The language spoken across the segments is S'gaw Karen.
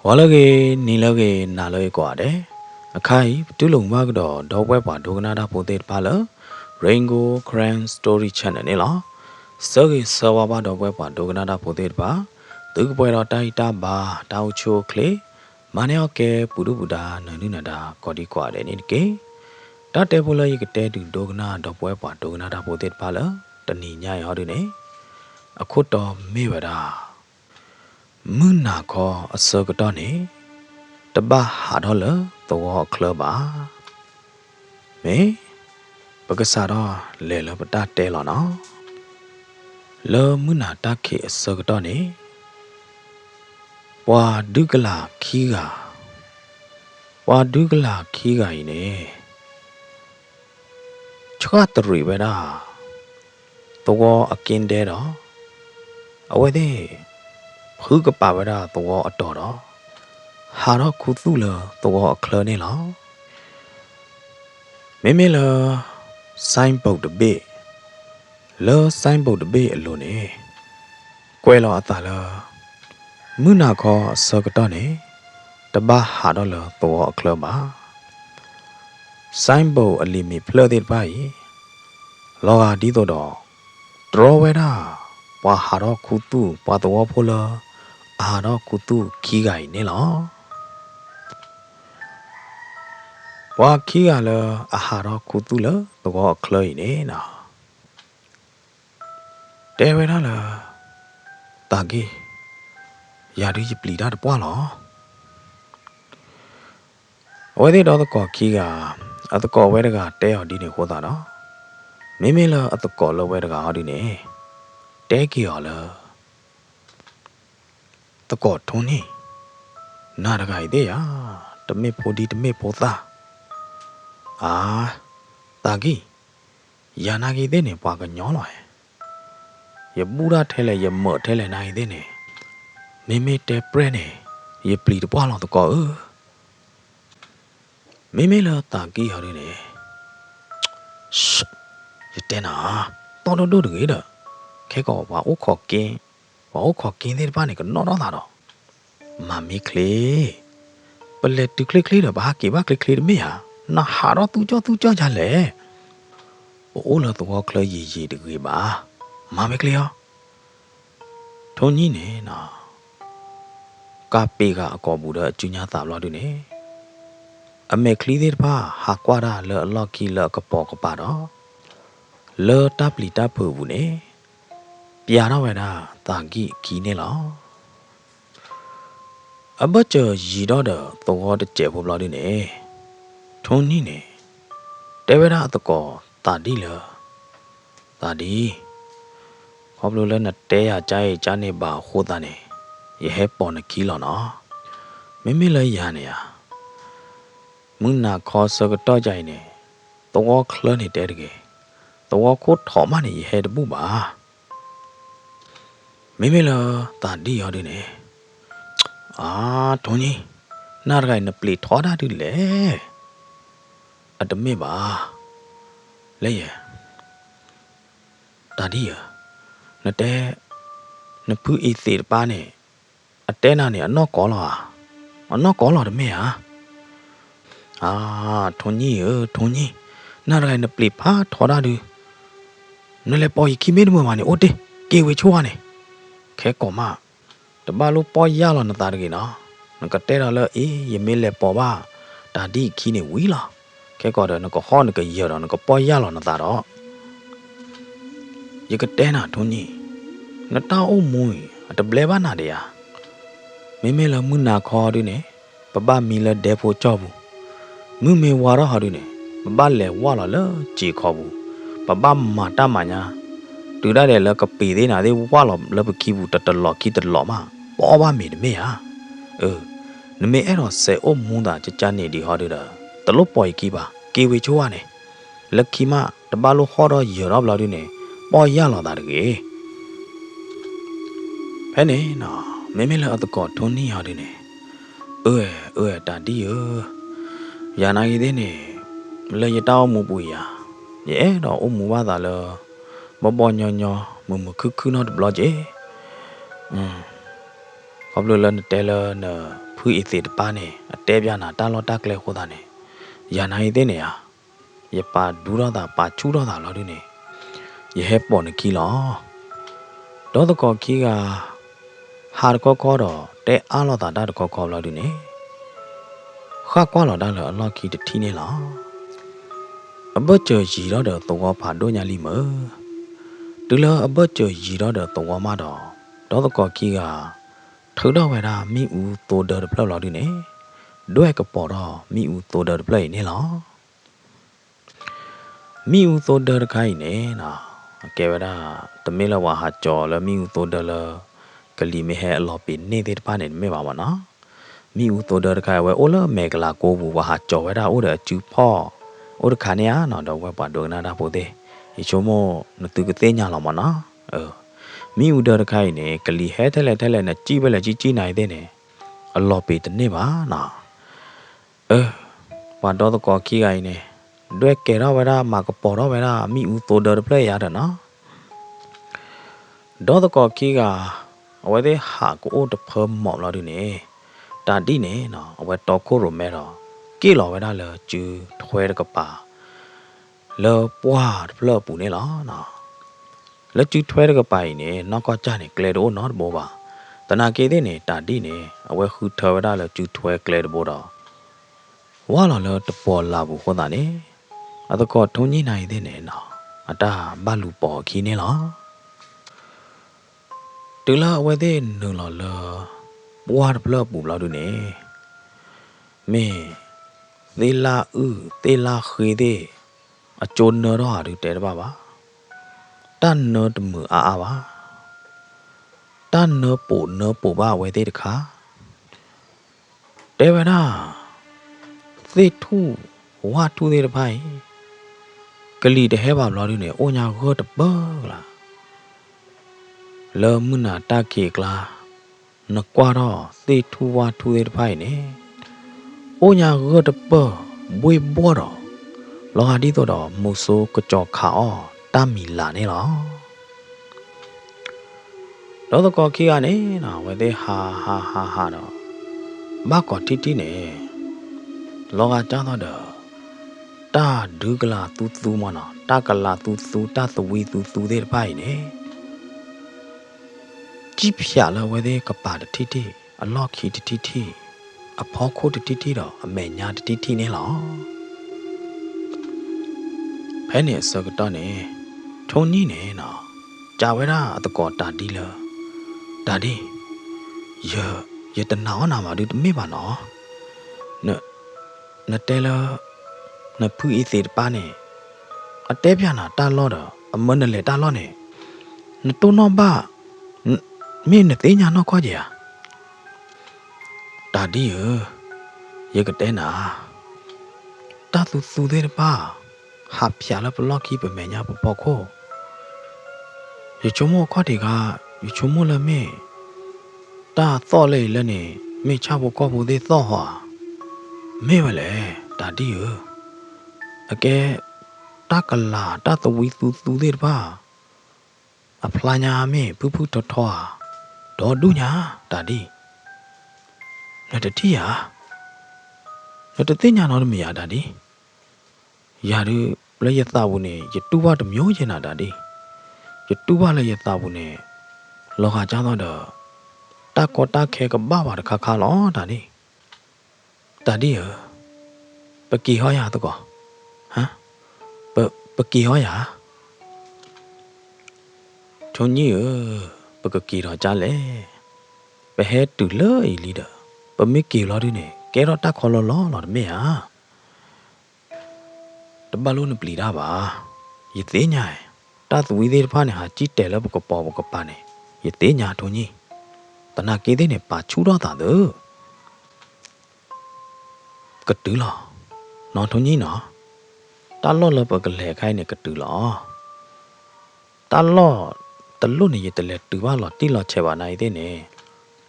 ဂီၤလၢအဂ့ၤ, နံၤလၢအဂ့ၤ, နၤလၢအဂ့ၤကိးဂၤဒဲး. အခါအံၤ ပတူၢ်လိာ်မုာ်ဘၣ်ကဒီး ဒီပုၢ်ဝဲၢ်ပှၤဒိကနၣ်တၢ်ဖိသ့ၣ်တဖၣ်လၢ Rain Gold Karen Story Channel န့ၣ်လီၤ. ဆၢဂ့ၤဆၢဝါဘၣ်ဒီပုၢ်ဝဲၢ်ပှၤဒိကနၣ်တၢ်ဖိသ့ၣ်တဖၣ်, သုကပှဲၤဒီးတၢ်ဂံၢ်တၢ်ဘါ, တၢ်အိၣ်ဆူၣ်အိၣ်ချ့, မၤန့ၢ်အီၣ်ကဲ ပှၤဒုၣ်ပှၤဒါ နၢၤဒုၣ်နၢၤဒါ ကိးဒံကိးဂၤဒဲးန့ၣ်တက့ၢ်. တၢ်တဲဖိလၢယကတဲဒုးဒိကနၣ် ဒီပုၢ်ဝဲၢ်ပှၤဒိကနၣ်တၢ်ဖိသ့ၣ်တဖၣ်လၢ တနံၤညါအံၤဟီဒုန့ၣ်, အခိၣ်တီမ့ၢ်ဝဲဒၣ် မုၢ်နၤခီအဆၢကတီၢ်န့ၣ် တဘၣ်ဟးထီၣ်လၢသဝီအချၢဘၣ်. မ့ၢ်ပကစးထီၣ်လဲၤလၢပတၢ်တဲလီၤနီၤ. လၢမုၢ်နၤတၢ်ခံးအဆၢကတီၢ်န့ၣ် ပှၤဒုးကလာ်ခံဂၤ, ပှၤဒုးကလာ်ခံဂၤအံၤန့ၣ် ဆှၣ်တရံးဝဲဒၣ် သဝီအက့ဒဲဒီး အဝဲသ့ၣ် ဖုကပာ်ဝဲဒၣ်သဝီအတီၤဒီး ဟးထီၣ်ခူသူၣ်လၢသဝီအချၢန့ၣ်လီၤ. မ့မ့ၢ်လၢ signboard တဘ့ၣ်, လၢ signboard တဘ့ၣ်အလိၤန့ၣ် ကွဲးလီၤအသးလၢ မုၢ်နၤခီအဆၢကတီၢ်န့ၣ် တဘၣ်ဟးထီၣ်လၢသဝီအချၢဘၣ်. signboard အလံာ်မ့ၢ်ဖျၢၣ်သ့ၣ်တဖၣ်အံၤ လီၤဂာ်ဒ်သိးဒီး တြီဝဲဒၣ် ပှၤဟးထီၣ်ခူသူၣ် ပှၤသဝီဖိလၢ အဟးထီၣ်ခူသူၣ်ခံဂၤအံၤန့ၣ်လီၤ. ပှၤခံဂၤလၢအဟးထီၣ်ခူသူၣ်လၢသဝီအချၢအံၤန့ၣ်နီၤ တဲဝဲဒၣ်လၢ သးက့ၢ်, ယၤဒုးယပျံၤတၢ်တပှၢ်လီၤ. အဝဲသ့ၣ်ဒီသကိးခံဂၤ, အသကိးဝဲတဂၤတဲအီၤဒ်န့ၣ်အဃိသတးဒီး, မ့မ့ၢ်လၢအသကိးလၢဝဲတဂၤအီၤဒ်န့ၣ် တဲက့ၤအီၤလၢ သကိးထိနံၣ်, နၤတဂၤအံၤသ့ၣ်ယၤ, တမ့ၢ်ဖိဒံတမ့ၢ်ဖိသၣ်, အါ, သးကံၢ်, ယၤနာ်က့ၤသ့ၣ်န့ၣ် ပှၤကညီလီၤဧါ. ယဘူၣ်တၢ်ထဲလဲၣ် ယမၢးထဲလဲၣ်နာ်က့ၤသ့ၣ်န့ၣ်, မ့မ့ၢ်တဲပြဲၢ်န့ၣ် ယပျံၤတပှၢ်လီၤသကိးဧၢ. မ့မ့ၢ်လၢသးကံၢ်အီၤဒ်န့ၣ်, ယတဲနၤ, တီၢ်ဒိၣ်ဒိၣ်တဂ့ၤဒီး, ခဲကီးပှၤအိၣ်ခိးက့, ပှၤအိၣ်ခိးက့သ့ၣ်တဖၣ်န့ၣ် ကနီၣ်ထီၣ်သးဒီး, မၤမ့ၢ်ချ့, ပလဲၤတုၤချ့ချ့ဒီး ပဟးက့ၤဘၣ်ချ့ချ့တမ့ၢ်ဧါ, နဟးထီၣ်သူကၠီၣ်သူကၠီၣ်ယၤလဲၣ်. ပအိၣ်လၢသဝီချၢယံာ်ယံာ်တဂ့ၤဘၣ်, မၤမ့ၢ်ချ့အီၤ. ထိနံၣ်န့ၣ်နီၤ, ကးပ့ၤဃာ်အကိာ်ပူၤဒီးအစုညါသးဘျီဒုန့ၣ်, အမဲာ်ချံသ့ၣ်တဖၣ် ဟးကွၢ်တၢ်လၢအလီၢ်ခံလၢအကပိာ်ကပၤဒီး, လၢတၢ်ပျံၤတၢ်ဖုးအပူၤန့ၣ်, ပျးထီၣ်ဝဲဒၣ်သးကံၢ်အခံန့ၣ်လီၤ. အဘၢၣ်စၢၤယံာ်ထီၣ်ဒီးသဝီတစဲးဖိဘျီဒုန့ၣ်, ထိနံၣ်န့ၣ်, တဲဝဲဒၣ်အသကိးသးဒံၣ်လၢ သးဒံၣ်, ခီဖျိလၢနတဲယၤကါအံၤကါန့ၣ်ဘၣ်အဃိသတးန့ၣ်, ယဟဲပိာ်နခံလီၤနီၤ. မ့မ့ၢ်လၢယၤန့ၣ်ဧါ, မုၢ်နၤခီဆၢကတီၢ်ကါအံၤန့ၣ်, သဝီချၢန့ၣ်တဲတဂ့ၤ, သဝီခိၣ်ထီးမးန့ၣ် ယဟဲတဘူၣ်ဘၣ်. မ့မ့ၢ်လၢသးဒံၣ်အီၤဒုန့ၣ်, အါ, ထိနံၣ်, နၤတဂၤအံၤနပျံၤထီဒၣ်ဒုလဲၣ်. အတမ့ၢ်ဘၣ်, လၢယဲ တၢ်ဒ်ဧၢ, နတဲ, နဖုအံၤသ့ၣ်တပၤန့ၣ်, အတဲနၤန့ၣ် အနီၢ်ကီၢ်လီၤဧါ, အနီၢ်ကီၢ်လီၤတမ့ၢ်ဧါ. အါ, ထိနံၣ်ဧၢ, ထိနံၣ်, နၤတဂၤအံၤနပျံၤဖးထီဒၣ်ဒု, နလဲၤပိာ်ယခံမ့ၢ်တမုာ်ဘၣ်န့ၣ် အိၣ်တ့ၢ်, က့ၤဝံၤဆိဝဲန့ၣ်, ခဲကိာ်မး, တဘၣ်လိၣ်ပီၢ်ယၢ်လီၤနသးတဂ့ၤနီၤ, နကတဲဒီးလၢအ့ၣ် ယမ့ၢ်လဲၤပိာ်ဘၣ် တၢ်ဒ်အခံန့ၣ်ဝံၤလီၤ. ခဲကိာ်ဒီးနကဟီၣ်နကယၢၤဒီးနကပီၢ်ယၢ်လီၤနသးဒီး, ယကတဲနၤထိနံၣ်, နတၢ်အိၣ်မူအံၤ အတဘျဲဘၣ်နၤဒံးဧါ. မ့မ့ၢ်လၢမုၢ်နၤခီဒုန့ၣ်, ပဘၣ်မံလၢဒဲဖိကၠီၢ်ပူၤ, မုၢ်မ့ၢ်ဝါထီၣ်ဟီဒုန့ၣ်, ပဘၣ်လဲၤဝၢ်လီၤလၢစ့ခီပူၤ, ပဘၣ်မၤတၢ်မၤညါ, တုၤဒၣ်လဲာ်လၢကပ့ၤသ့ၣ်နၤသ့ၣ်ဝၢ်လီၤလၢပခံပူၤတတလီၤခံတလီၤမး, ပအီၣ်ဘၣ်မ့ၤတမ့ၢ်ဧါ. အၢ, နမ့ၢ်အဲၣ်ဒိးစဲးအိၣ်မူသးကကန့ၣ်ဒံးဟီဒုဒီး, တလိၣ်ပိာ်ယခံဘၣ်, က့ၤဝံၤဆိဝဲန့ၣ်, လၢခံမး တဘၣ်လိၣ်ဟီၣ်ဒီးယၢၤထီၣ်ဘျီဒုန့ၣ်, ပီၢ်ယၢ်လီၤသးတဂ့ၤ. ဖဲန့ၣ်နီၤ, မ့မ့ၢ်လၢအသကိးထိနံၣ်ဟီဒုန့ၣ်, အၢ, အၢ, တၢ်ဒ်ဧၢ, ယၤနာ်က့ၤသ့ၣ်န့ၣ်, လၢယတၢ်အိၣ်မူပူၤယၤ, ယအဲၣ်ဒိးအိၣ်မူဘၣ်သးလၢ ဘီဘီညီညီ မုာ်မုာ်ခုၣ်ခုၣ်နီတဘျီက့ၤ. ခီဖျိလၢနတဲလၢန ဖုအ့သ့းတပၢ်န့ၣ် အတဲပျးနၤတၢ်လီၢ်တၢ်ကျဲအဃိသတးန့ၣ်, ယၤနၤအံၤသ့ၣ်န့ၣ်ဧါ, ယပာ်ဒူထီၣ်သး ပာ်ဆူၣ်ထီၣ်သးလီၤဒုန့ၣ်, ယဟဲပိာ်နခံလီၤ. ဒီးသကိးခံဂၤ ဟးတခီခီဒီး တဲအါလိာ်သးတၢ်တခီခီဘျီဒုန့ၣ်, ဃၣ်ကွၢ်လီၤတၢ်လၢအလီၢ်ခံတထံၣ်န့ၣ်လီၤ. အဘၢၣ်စၢၤယံၤထီၣ်ဒီးသဝီဖးဒိၣ်ညါလံမၢ်. တုၤလၢအဘၢၣ်စၢၤယံၤထီၣ်ဒီးသဝီမးဒီး, ဒီးသကိးခံဂၤ ထုးထီၣ်ဝဲဒၣ်မ့ၣ်အူသိဒၢတဖျၢၣ်လီၤဒုန့ၣ်, ဒွဲၣ်ကပီၤထီၣ်မ့ၣ်အူသိဒၢတဖျၢၣ်အံၤန့ၣ်လီၤ. မ့ၣ်အူသိဒၢတခါအံၤန့ၣ်, ကဲဝဲဒၣ် တမ့ၢ်လၢပှၤဟးကၠီၤလၢမ့ၣ်အူသိဒၢလၢ ကလံၤမ့ၢ်ဟဲအလီၤပံာ်န့ၢ်သ့ၣ်တဖၣ်န့ၣ် တမ့ၢ်ဘၣ်မၢ်နီၤ. မ့ၣ်အူသိဒၢတခါအံၤ အဝဲအိၣ်လၢမဲာ်ကလၤကိပူၤ ပှၤဟးကၠီၤဝဲဒၣ်အိၣ်ဒီးအစုဖီၣ် အိၣ်တခါန့ၣ်ဧါနီၤ ဒီပုၢ်ဝဲၢ်ပှၤဒိကနၣ်တၢ်ဖိသ့ၣ်, ယဆိကမိၣ်နသုကသ့ၣ်ညါလီၤမၢ်နီၤ. မ့ၣ်အူဒၢတခါအံၤန့ၣ် ကလံၤဟဲထဲလဲၣ်ထဲလဲၣ် နစံၣ်ဖဲလဲၣ်စံၣ်စံၣ်နၤအံၤသ့ၣ်န့ၣ်, အလီၤပံာ်တန့ၢ်ဘၣ်နီၤ. အၢ, ပှၤဒီသကိးခံဂၤအံၤန့ၣ်, ဒွဲၣ်ကဲထီၣ်ဝဲဒၣ် မၤကပီၤထီၣ်ဝဲဒၣ် မ့ၣ်အူသိဒၢတဖျၢၣ်အံၤယၤဒီးနီၤ. ဒီသကိးခံဂၤ, အဝဲသ့ၣ်ဟးကအိၣ်တဖၢမီၢ်ဘျီဒုန့ၣ်, တၢ်ဒ်န့ၣ်နီၤ အဝဲတီခိၣ်ရိၣ်မဲဒီး က့ၣ်လီၤဝဲဒၣ်လၢစုထွဲတကပၤ လၢပှၢ်တဖျၢၣ်အပူၤန့ၣ်လီၤ. လၢစုထွဲတကပၤအံၤန့ၣ် နီၢ်ကီၢ်ကၢ်န့ၣ် ကျဲတအိၣ်နီတဘိဘၣ်. သနာ်က့သ့ၣ်န့ၣ် တၢ်ဒ်န့ၣ် အဝဲဃုထၢဝဲဒၣ်လၢစုထွဲကျဲတဘိဒီး ဝၢ်လီၤလၢတပီၤလၢ်ပူၤအဃိသတးန့ၣ်, အသကိးထိၣ်ညံၣ်နၤအံၤသ့ၣ်န့ၣ်နီၤ အတၢ်ဘၣ်လူၤပိာ်အခံန့ၣ်လီၤ. တုၤလၢအဝဲသ့ၣ်နုာ်လီၤလၢ ပှၢ်တဖျၢၣ်အပူၤဘျီဒုန့ၣ်, မ့ၢ်သ့ၣ်လၣ်အုၣ်သ့ၣ်လၣ်ဃ့သ့ၣ် အကၠိနၢထီၣ်ဧါဒုးတဲတဘၣ်ဘၣ်. တၢ်နၢတမုာ်အါအါဘၣ်. တၢ်နၢပိာ်နၢပိာ်ဘၣ်အဝဲသ့ၣ်တခါ တဲဝဲဒၣ်, သ့ၣ်ထူၣ်ဝၣ်ထူၣ်သ့ၣ်တဖၣ်အံၤ, ကလံၤတဟဲဘၣ်ဘျီဒုန့ၣ် အိၣ်ညါဂၢၢ်တပၢၢ်ကလါ. လၢမုၢ်နၤတၢ်ခံးအကျါ, နကွၢ်ထီၣ်သ့ၣ်ထူၣ်ဝၣ်ထူၣ်သ့ၣ်တဖၣ်အံၤန့ၣ်, အိၣ်ညါဂၢၢ်တပၢၢ်ဘှ့ၣ်ဘှီၣ်ဒီး, လီၤဂာ်ဒ်သိးဒီး မူၤစိကစီၤခးအီၣ်တၢ်မံၤလၢ်န့ၣ်လီၤ. ဒီးသကိးခံဂၤန့ၣ်နီၤ အဝဲသ့ၣ်ဟးဟးဟးဟးဒီး ဘၣ်ကိးထံၣ်ထံၣ်န့ၣ်, လီၤဂာ်ကၢ်သီၣ်ဒီး တၢ်ဒုးကလၤသူသူမၢ်နီၤ တၢ်ကလၤသူသူ တၢ်သဝံသူသူသ့ၣ်တဖၣ်အံၤန့ၣ် ကံၣ်ဖၠးလၢအဝဲသ့ၣ်ကပၤတထံၣ်ထံၣ်, အလီၢ်ခံတထံၣ်ထံၣ်, အဖီခိၣ်တထံၣ်ထံၣ်ဒီး အမဲာ်ညါတထံၣ်ထံၣ်န့ၣ်လီၤ. ဖဲန့ၣ်အဆၢကတီၢ်န့ၣ်, ထိၣ်နံၣ်န့ၣ်နီၤ, ကးဝဲဒၣ်အသကိးတၢ်ဒံလၢ, တၢ်ဒံ, ယ, ယတနာ်အီၣ်နၤဘၣ်ဒုတမ့ၢ်ဘၣ်နီၤ. နတဲလၢ နဖုအ့သ့းတပၢ်န့ၣ် အတဲပျးနၤတၢ်လီၢ်ဒီး အမၢနလဲၤတၢ်လီၢ်န့ၣ် နတိၢ်နီၣ်ဘၣ် မ့ၢ်နသ့ၣ်ညါနီၢ်ကီၢ်က့ၤဧါ. တၢ်ဒံဧၢ, ယကတဲနၤ, တၢ်သူသူသ့ၣ်တဖၣ် ဟးဖၠးလၢပလီၢ်ခံပမဲာ်ညါပဖီခိၣ် ယဆိကမိၣ်အခီၣ်ထံးခါ, ယဆိကမိၣ်လၢမ့ၢ် တၢ်သီၣ်လၢအံၤလၢန့ၣ် မ့ၢ်ဆၣ်ဖိကီၢ်ဖိသ့ၣ်သီၣ်ဟီဧါ, မ့ၢ်ဝဲလဲၣ် တၢ်ဒံဧၢ, အကဲ တၢ်ကလၤတၢ်သဝံသူသူသ့ၣ်တဖၣ် အဖျါညါမ့ၢ်ဖုၣ်ဖုၣ်ထီထီဧါ, ဒီဒူၣ်ညါ တၢ်ဒံ, နတထံၣ်ဧါ, နတသ့ၣ်ညါနီတမံၤဧါ တၢ်ဒံ. ယၤဒုး လၢယသးပူၤန့ၣ် ယတူၢ်ဘၣ်တမျိုးယဲၢ်နၤ တၢ်ဒံ, ယတူၢ်ဘၣ်လၢယသးပူၤန့ၣ် လီၤဂာ်ကၢ်သီၣ်ဒီး တၢ်ကီတၢ်ခဲကဘၣ်ပှၤတခါခါလီၤ တၢ်ဒံ. တၢ်ဒံဧၢ, ပက့ၤဟီယၤသကိး, ဟါ, ပ, ပက့ၤဟီယၤ ထိၣ်နံၣ်ဧၢ, ပကက့ၤဒီးကၢ်လဲၣ်, ပဟဲတုၤလၢအံၤလံဒီး ပမ့ၢ်က့ၤလီၤဒုန့ၣ် ကဲထီၣ်တၢ်ခီလီၤလီၤလီၤတမ့ၢ်ဧါ. တဘၣ်လိၣ်နပျံၤတၢ်ဘၣ်, ယသ့ၣ်ညါ, တၢ်သဝံသ့ၣ်တဖၣ်န့ၣ် ဟးစံၣ်တဲာ်လၢပကပီၤပကပၤန့ၣ် ယသ့ၣ်ညါထိၣ်နံၣ်, သနာ်က့သ့ၣ်န့ၣ် ပာ်ဆူၣ်ထီၣ်သးသု ကတုၤလီၤ, နီၢ်ထိၣ်နံၣ်နီၤ, တၢ်လီၢ်လၢပကလဲၤခါအံၤန့ၣ် ကတုၤလီၤ. တၢ်လီၢ်တလိၣ်န့ၣ် ယတလဲၤတုၤဘၣ်လီၤတံၢ်လီၤဆဲးဘၣ်နၤအံၤသ့ၣ်န့ၣ်,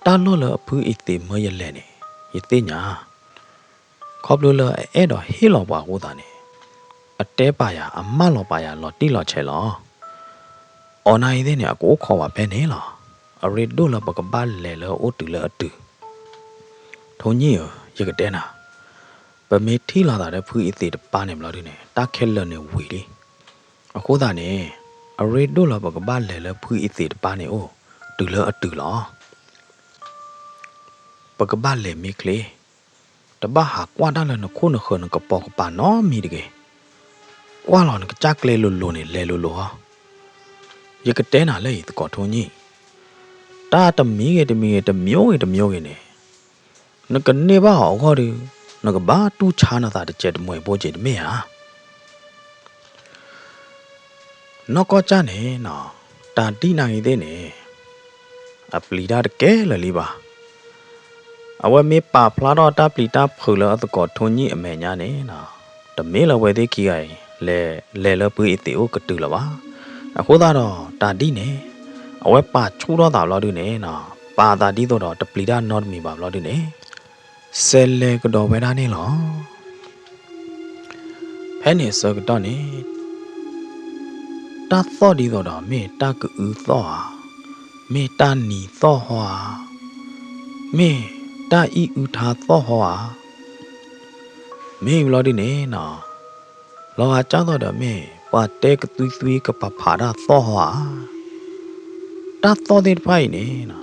တၢ်လီၢ်လၢအဖုအ့သ့းမၢယလဲၤန့ၣ် ယသ့ၣ်ညါ, ခီဖျိလၢအအဲၣ်ဒိးဟ့ၣ်လီၤပှၤအဃိသတးန့ၣ်, အတဲပာ်ယၤ အမၢလီၤပာ်ယၤလီၤတံၢ်လီၤဆဲးလီၤ. အီၤနၤအံၤသ့ၣ်န့ၣ် အကအိၣ်ခိးဝဲဖဲန့ၣ်လီၤ. အရ့ဒိၣ်လၢပကဘၣ်လဲၤလၢအအိၣ်တုၤလၢအတုၤ ထိၣ်ညံၣ်ဧၢ, ယကတဲနၤ, ပမ့ၢ်ထံၣ်လိာ်သးဒီးဖုအံသ့ၣ်တပၤန့ၣ်ဘျီဒုန့ၣ် တၢ်ခဲလၢာ်န့ၣ်ဝံၤလံ. အဃိသတးန့ၣ် အရ့ဒိၣ်လၢပကဘၣ်လဲၤလၢဖုအံသ့ၣ်တပၤန့ၣ်အိၣ် တုၤလၢအတုၤလီၤ. ပကဘၣ်လဲၤမ့ၢ်ချ့, တဘၣ်ဟးကွၢ်တၢ်လၢနခိၣ်နဃၢၤနကပိာ်ကပၤနီတမံၤတဂ့ၤ. ကွၢ်လီၤနကစၢ်ကျဲလိၤလိၤန့ၣ် လဲၤလိၤလိၤဟီ. ယကတဲနၤလၢအံၤသကိးထိၣ်ညံၣ်, တၢ်တမံၤဂ့ၤတမံၤဂ့ၤ တမျိုးဂ့ၤတမျိုးဂ့ၤန့ၣ် နကန့ၢ်ဘၣ်အီၤအဂီၢ်ဒီး နကဘၣ်တူၢ်ဆါနသးတစဲးတမှဲၤဖိက့ၤတမ့ၢ်ဧါ. နီၢ်ကီၢ်ကၢ်န့ၣ်နီၤ, တၢ်ဒ်နၤအံၤသ့ၣ်န့ၣ် အပျံၤတၢ်တကဲလၢာ်လံဘၣ်. အဝဲမ့ၢ်ပာ်ဖျါထီၣ်တၢ်ပျံၤတၢ်ဖုးလၢအသကိးထိၣ်ညံၣ်အမဲာ်ညါန့ၣ်နီၤ, တမ့ၢ်လၢအဝဲသ့ၣ်ခံဂၤအံၤ လဲၤ လဲၤလၢဖုအံသ့ၣ်အိၣ်ကတုၤလၢၤဘၣ်. အဃိသတးဒီး တၢ်ဒ်န့ၣ် အဝဲပာ်ဆူၣ်ထီၣ်သးဘျီဒုန့ၣ်နီၤ, ပာ်အသးဒ်သိးဒီးတပျံၤတၢ်နီတမံၤဘၣ်ဘျီဒုန့ၣ် ဆဲးလဲၤကဒီးဝဲဒၣ်န့ၣ်လီၤ. ဖဲန့ၣ်အဆၢကတီၢ်န့ၣ် တၢ်သီၣ်ဒ်သိးဒီး မ့ၢ်တၢ်ကအုသီၣ်ဧါ, မ့ၢ်တၢ်နံၤသီၣ်ဟီဧါ, မ့ၢ်တၢ်အံၣ်အုထါသီၣ်ဟီဧါ, မ့ၢ်ဘျီဒုန့ၣ်နီၤ, လီၤဂာ်ကၢ်သီၣ်ဒီးမ့ၢ်ပှၤတဲကသွံသွံကပာ်ဖးတၢ်သီၣ်ဟီဧါ. တၢ်သီၣ်သ့ၣ်တဖၣ်အံၤန့ၣ်နီၤ,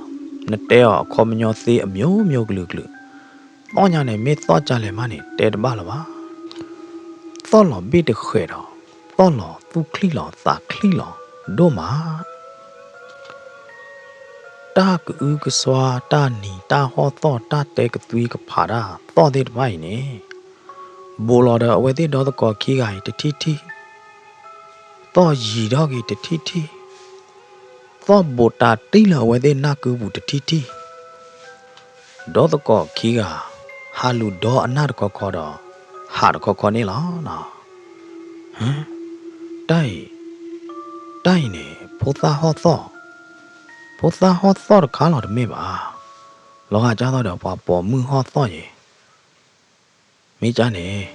နတဲအီၤအခီပညီသ့အမျိုးမျိုးကလုာ်ကလုာ်, သီၣ်ညါန့ၣ် မ့ၢ်သီၣ်ကၢ်လဲၣ်မးန့ၣ် တဲတဘၣ်လၢၤဘၣ်. သီၣ်လီၤဘ့ၣ်တဃဲးဒီး သီၣ်လီၤသူၣ်ချံၣ်လီၤသးချံၣ်လီၤဒိၣ်မး. တၢ်ကအုကစွါ တၢ်နံၤတၢ်ဟီၣ်သီၣ် တၢ်တဲကသွံကဖးတၢ်သီၣ်သ့ၣ်တဖၣ်အံၤန့ၣ် ဘူးလီၤဒီးအဝဲသ့ၣ်ဒီသကိးခံဂၤအံၤတထံၣ်ထံၣ်, သီၣ်ယံၤထီၣ်က့ၤတထံၣ်ထံၣ်, သီၣ်ဘူးတးတံၢ်လၢအဝဲသ့ၣ်နၢ်ကုပူၤတထံၣ်ထံၣ်, ဒီသကိးခံဂၤ ဟးလူၤဒီအနၢ်တခီခီဒီး ဟးတခီခီန့ၣ်လီၤ. တၢ်အံၤ, တၢ်အံၤန့ၣ် ဖိသၣ်ဟီၣ်သီၣ်, ဖိသၣ်ဟီၣ်သီၣ်တခါလီၤတမ့ၢ်ဘၣ်. လီၤဂာ်ကၢ်သီၣ်ဒီးပှၤပိာ်မုၣ်ဟီၣ်သီၣ်ယဲၤ မ့ၢ်ကၢ်န့ၣ်,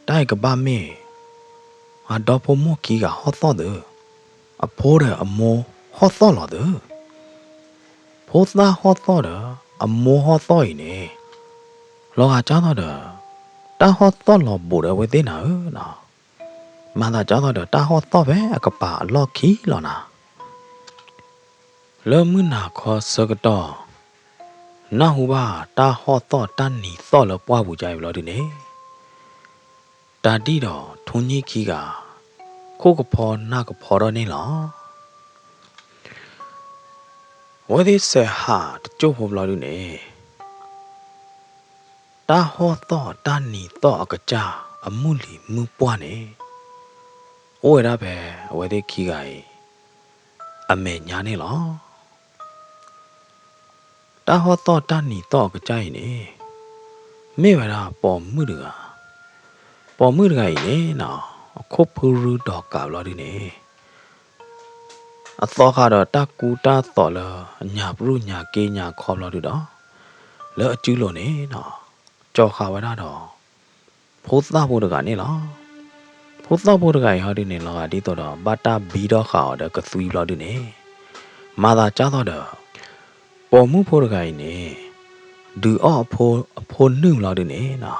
တၢ်အံၤကဘၣ်မ့ၢ် အဒီဖိမိၢ်ခံဂၤဟီၣ်သီၣ်သု, အဖိဒီးအမိၢ်ဟီၣ်သီၣ်လီၤသု. ဖိသၣ်ဟီၣ်သီၣ်ဒီး အမိၢ်ဟီၣ်သီၣ်အံၤန့ၣ်, လီၤဂာ်ကၢ်သီၣ်ဒီး တၢ်ဟီၣ်သီၣ်လီၤဘူးဒီးအဝဲသ့ၣ်နၤဧၢနီၤ. မၤသးကၢ်သီၣ်ဒီးတၢ်ဟီၣ်သီၣ်ဖဲအကပၤအလီၢ်ခံလီၤနၤ. လၢမုၢ်နၤခီဆၢကတီၢ်, နၢ်ဟူဘၣ်တၢ်ဟီၣ်သီၣ်တၢ်နံၤသီၣ်လၢပှၢ်ပူၤကၢ်အံၤဘျီဒုန့ၣ်, တၢ်ဒံၣ်ဒီးထိၣ်ညံၣ်ခံဂၤ ခိၣ်ကဖီနၢ်ကဖီထီၣ်န့ၣ်လီၤ. အဝဲသ့ၣ်စဲးဟးတစိၢ်ဖိဘျီဒုန့ၣ်, တၢ်ဟီၣ်သီၣ်တၢ်နံၤသီၣ်အကစၢ်အမုၢ်လံၤမုၢ်ပှၢ်န့ၣ်, အိၣ်ဝဲဒၣ်ဖဲအဝဲသ့ၣ်ခံဂၤအံၤ အမဲာ်ညါန့ၣ်လီၤ. တၢ်ဟီၣ်သီၣ်တၢ်နံၤသီၣ်အကစၢ်အံၤန့ၣ်, မ့ၢ်ဝဲဒၣ်ပိာ်မုၣ်တဂၤ, ပိာ်မုၣ်တဂၤအံၤန့ၣ်နီၤ, အခိၣ်ဖုရူဒီးကးဘျီဒုန့ၣ်, အသီဃာ်ဒီးတၢ်ကူတၢ်သိးလၢအညၣ်ပြူၢ်ညၣ်က့ညၣ်ခီဘျီဒုဒီး, လၢအစုလိၤန့ၣ်နီၤ, ကၠီၤဃာ်ဝဲဒၣ်ဒီး ဖိသၣ်ဖိတဂၤန့ၣ်လီၤ. ဖိသၣ်ဖိတဂၤအံၤဟီဒုန့ၣ် လီၤဂာ်ဒ်သိးဒီး ဘၣ်တၢ်ဘံထီၣ်ဃာ်အီၤဒီးကသွံဘျီဒုန့ၣ်, မၤသးကၢ်သီၣ်ဒီး ပိာ်မုၣ်ဖိတဂၤအံၤန့ၣ် ဒုးအီၣ်အဖိနုၢ်ဘျီဒုန့ၣ်နီၤ,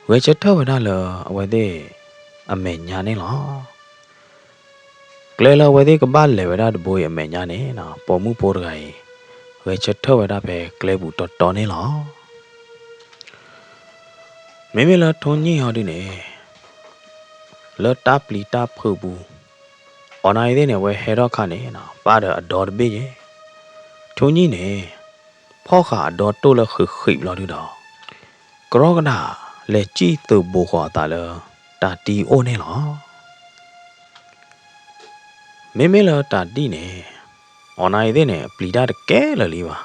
ဂဲၤဆၢထၢၣ်ဝဲဒၣ်လၢအဝဲသ့ၣ်အမဲာ်ညါန့ၣ်လီၤ. ကျဲလၢအဝဲသ့ၣ်ကဘၣ်လဲၤဝဲဒၣ်တဘိအံၤအမဲာ်ညါန့ၣ်နီၤ, ပိာ်မုၣ်ဖိတဂၤအံၤ ဂဲၤဆၢထၢၣ်ဝဲဒၣ်ဖဲကျဲပူၤတီတီန့ၣ်လီၤ. မ့မ့ၢ်လၢထိၣ်ညံၣ်ဟီဒုန့ၣ်, လၢတၢ်ပျံၤတၢ်ဖုးပူၤ, အီၤနၤအံၤသ့ၣ်န့ၣ် အဝဲဟဲထီၣ်ခါန့ၣ်နီၤ, ပၢ်ဒီးအဒီတဘ့ၣ်ယဲ, ထိၣ်ညံၣ်န့ၣ် ဖီၣ်ဃာ်အဒီတိၢ်လၢဃံးဃံးဘျီဒုဒီး, ကရီကဒၣ်လဲၤစံၣ်သုးဘူးဃီၤအသးလၢတၢ်တံအိၣ်န့ၣ်လီၤ. မ့မ့ၢ်လၢတၢ်ဒံၣ်န့ၣ်, အီၤနၤအံၤသ့ၣ်န့ၣ် အပျံၤတၢ်တကဲလၢာ်လံဘၣ်.